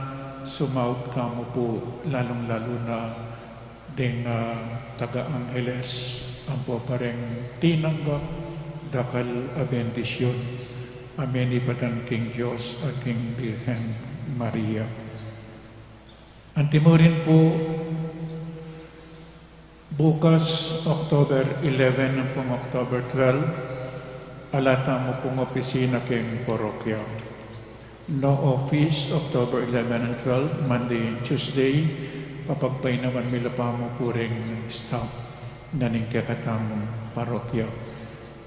sumaup tamu pu, lalung-lalu na deng, ah, taga Angeles, ampo pa reng tinanggap dakal a bendisyun a menipatan king Dios at king Birhen Maria. Antimurin pu, bukas, October eleven ampong October twelve, ala tamu pung opisina king parokya. No office, October eleven and twelve, Monday and Tuesday, papagpainawan mi la pamu pu reng staff na ning kekatamung parokya.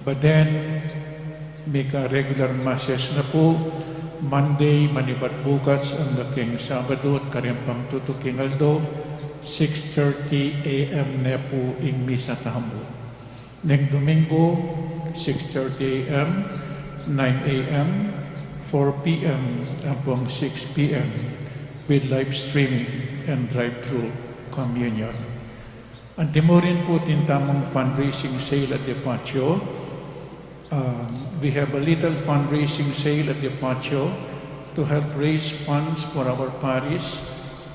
But then, mika regular masses na pu, Monday manibat bukas angga king Sabadu at karin pang tutuking aldo, six thirty A M ne pu ing misa tamu. Neng Domingo, six thirty A M, nine A M, four P M, ampong six P M, with live streaming and drive-through communion. Antimurin pu atin tamung fundraising sale at the patio. Um, we have a little fundraising sale at the patio to help raise funds for our parish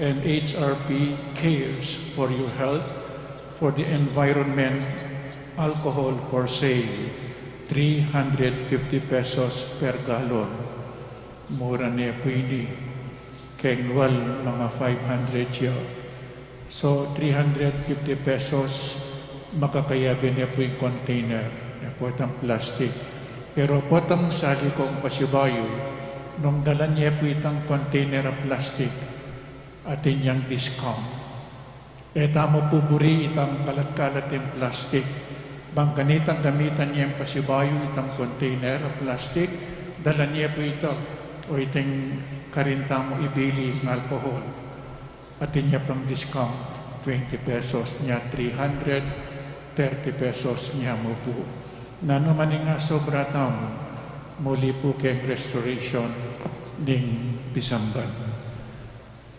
and H R P Cares for Your Health for the environment, alcohol for sale, three hundred fifty pesos per gallon. Mura ne pu ini. Keng nual, mga five hundred ya. So, three hundred fifty pesos, makakayabe ne pu ing container, e pu itang plastic. Pero potang sali kung pasibayu, nung dalan ye pu itang container a plastic, atin yang discount. E tamu pu buri itang kalat-kalat ing plastic. Bang kanitang gamitan ye pasibayu itang container a plastic, dalan ye pu ita, o iting karin tamu ibili ing alcohol. Atin ya pang discount, twenty pesos, nya three hundred, thirty pesos, nya mu pu. Nanu man ing asobra tamu, muli pu keng restoration ning pisamban.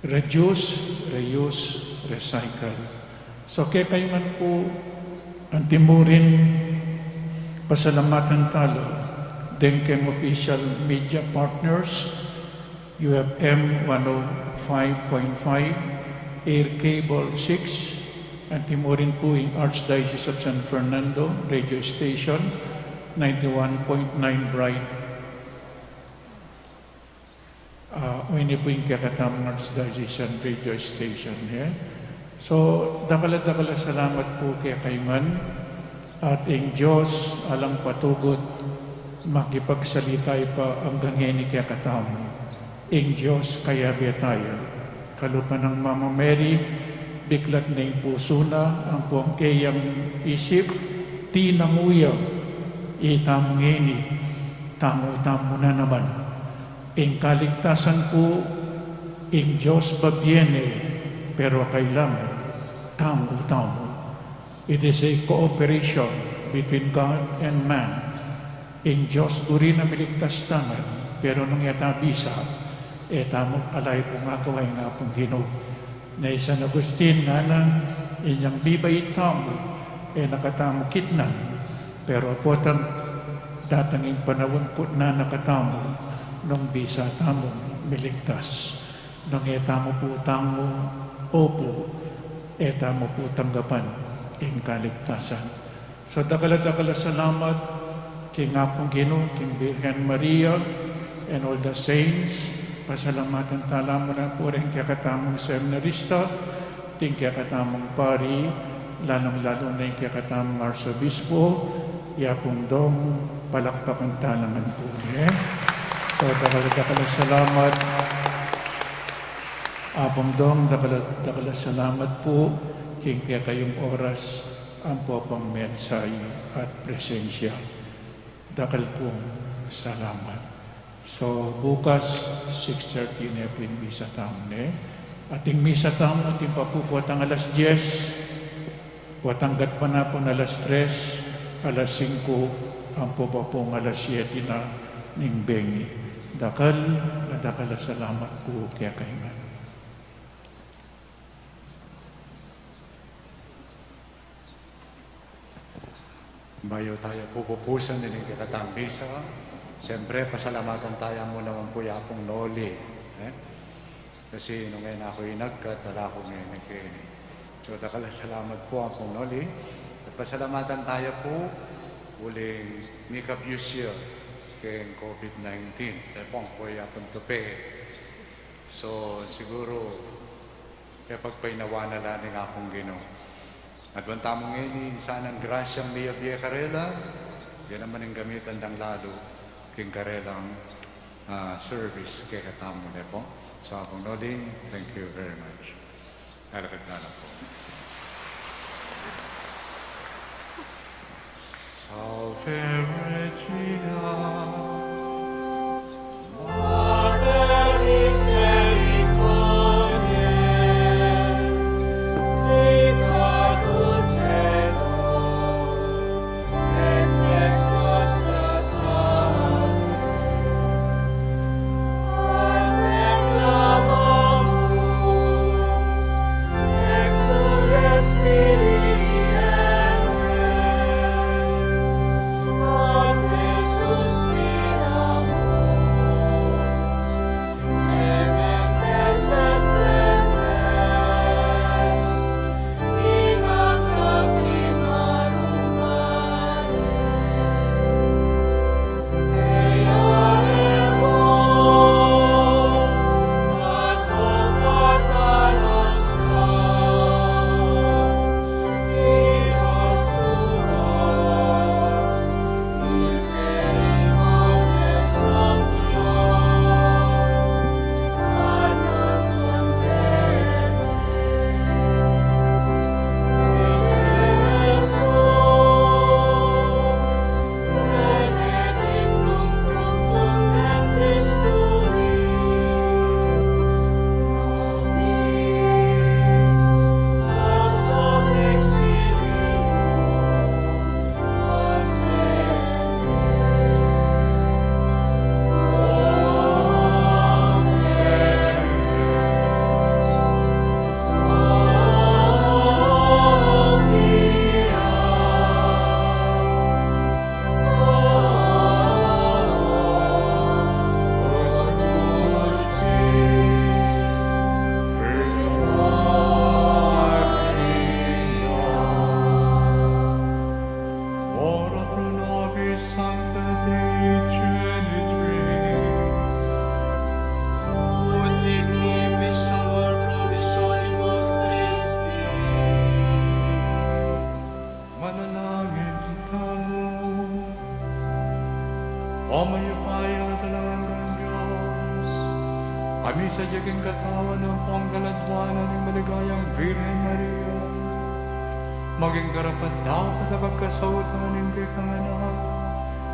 Reduce, reuse, recycle. So, kekayu ngan pu, antimurin, pasalamatan tala deng keng official media partners, U F M one oh five point five, Air Cable six, antimurin pu ing Archdiocese of San Fernando Radio Station, ninety-one point nine Bright, ah, o ini pu ing kekatamung Archdiocesan Radio Station, e. So, dakal a dakal a salamat pu kekayu ngan, at ing Dios alang patugut, makipagsalita ya pa angga ngeni kekatamu. Ing Dios kayabe taya, kalupa nang Mama Mary, biklat na ing pusu na, ampo ing keyang isip, tinangu ya, itamu ngeni, tangu tamu na naman. Ing kaligtasan pu, ing Dios babie ne, pero kailangan, tangu tamu. It is a cooperation between God and man. Ing Dios buri na miligtas tangan, pero nung e ta bisa, e tamu ala pung agawa ing Apung Ginu. Nung i San Agustin ngana, inyang bibait tamu, e na katamu kitnan, pero potang datang ing panaun putnan na katamu, nung bisa tamung miligtas. Nung e tamu pu tangu, opu, e tamu pu tanggapan ing kaligtasan. So, dakal a dakal a salamat king Apung Ginu, king Birhen Maria, and all the saints. Pasalamatan tala mu na pu ring kekatamung seminarista, ding kekatamung pari, lalung-lalu na ing kekatamung arsobispo, i Apung Dong, palakpakan tala ngan pu, e. So, dakal a dakal a salamat. Apung Dong, dakal a dakal a salamat pu king kekayung oras, ampo pang mensahe at presensya. Dakal pung salamat. So, bukas, six thirty ne pu ing misa tamu, ne? At ing misa tamu, atin pa pu potang alas diyes, potang gatpanapun alas tres, alas singku, ampo pa pung alas siyete na ning bengi. Dakal a dakal a salamat pu kekayu ngan. Bayu taya pupusan ining kekatang misa, siyempre, pasalamatan taya mu naman pu i Apung Noli, e? Kasi nung e na ku inagkat, ala ku ngeni keni. So, dakal a salamat pu, Apung Noli. Pasalamatan taya pu uling mika-abuse ya keng COVID nineteen. Tepong pu ya pung tupe. So, siguru, kaya pagpainawa na la ning Apung Ginu. At ban tamu ngeni, ing sanang grasyang miyabie karela, ya naman ing gamitan dang lalu king karelang, ah, service kekatamu, ne pu. So, Apung Noling, thank you very much. Lalakad na la pu. Salve Regina, Mater misericordiae, vindicatur cedum et spes nostra salve. Ad te clamamus, exsules filii Eve, ad te suspiramus, gementes et flemines in lacrimarum Mariae. Ora pro nobis sancta Dei Genitrix. Ut dignificetur promissionibus Christi. Manalangin tamu. O mayupaya at alang anggang Dios, a misadya king katawan ampong kaladwanan ning maligayang Virgen Maria, maging karapat-dapat a pagkasautan ning kekang anak,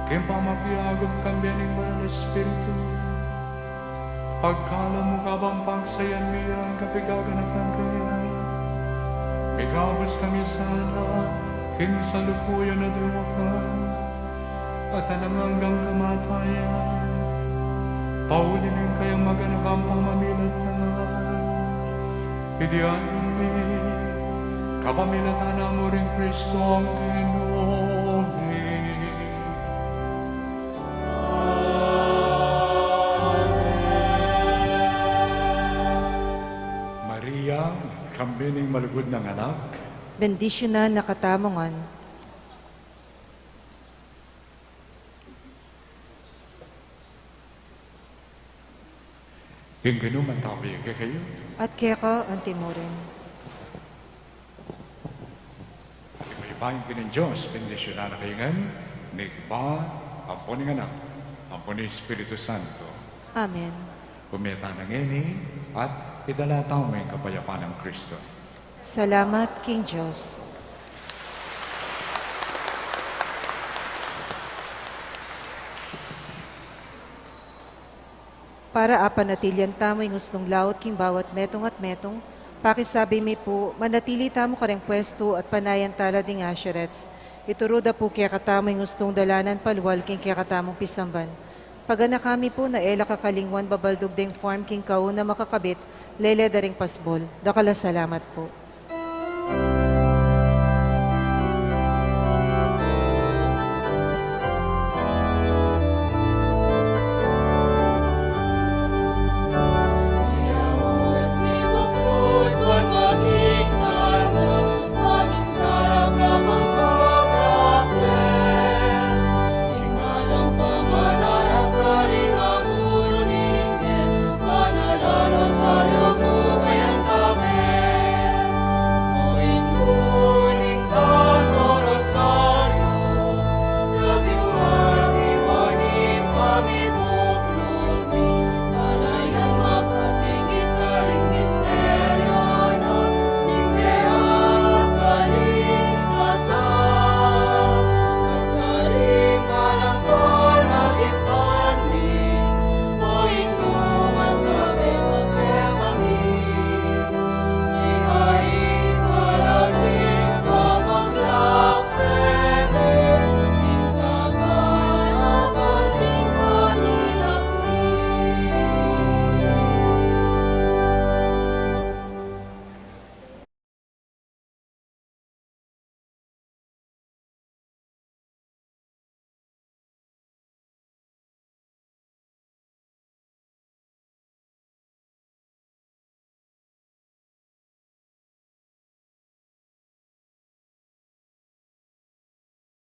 king pamapiagum kambe ning Banal a Espiritu. Pagkalub mu kabang pagsayan mi yang kapigaganakan kaya, mikabus kami sana king salukuyan a dawakan at alang anggang kamatayan, pauli ning kayang maganakang pamamilatan. Iti aduan mi kapamilatan na mu ring Kristong Ginu mi. Maria, kambe ning malugud nang anak, bendisyunan na katamu ngan. Ing Ginu mantabi kekayu. At keka antimurin. Ing mayupaya ning Dios, bendisyunan na kayu ngan, ning Ibpa, ampo ning Anak, ampo ning Espiritu Santo. Amen. Pumeta na ngeni, at idala tamu ing kapayapan nang Kristo. Salamat king Dios. Para apanatilian tamu ing usnung laut king bawat metung at metung, pakisabi mi pu, manatili tamu kareng pwestu at panayan tala ding usherettes. Ituru da pu kekatamu ing usnung dalanan palual king kekatamung pisamban. Paganaka mi pu na e la kakalingwan babaldug deng form king kauna makakabit, lele da ring pasbul. Dakal a salamat pu.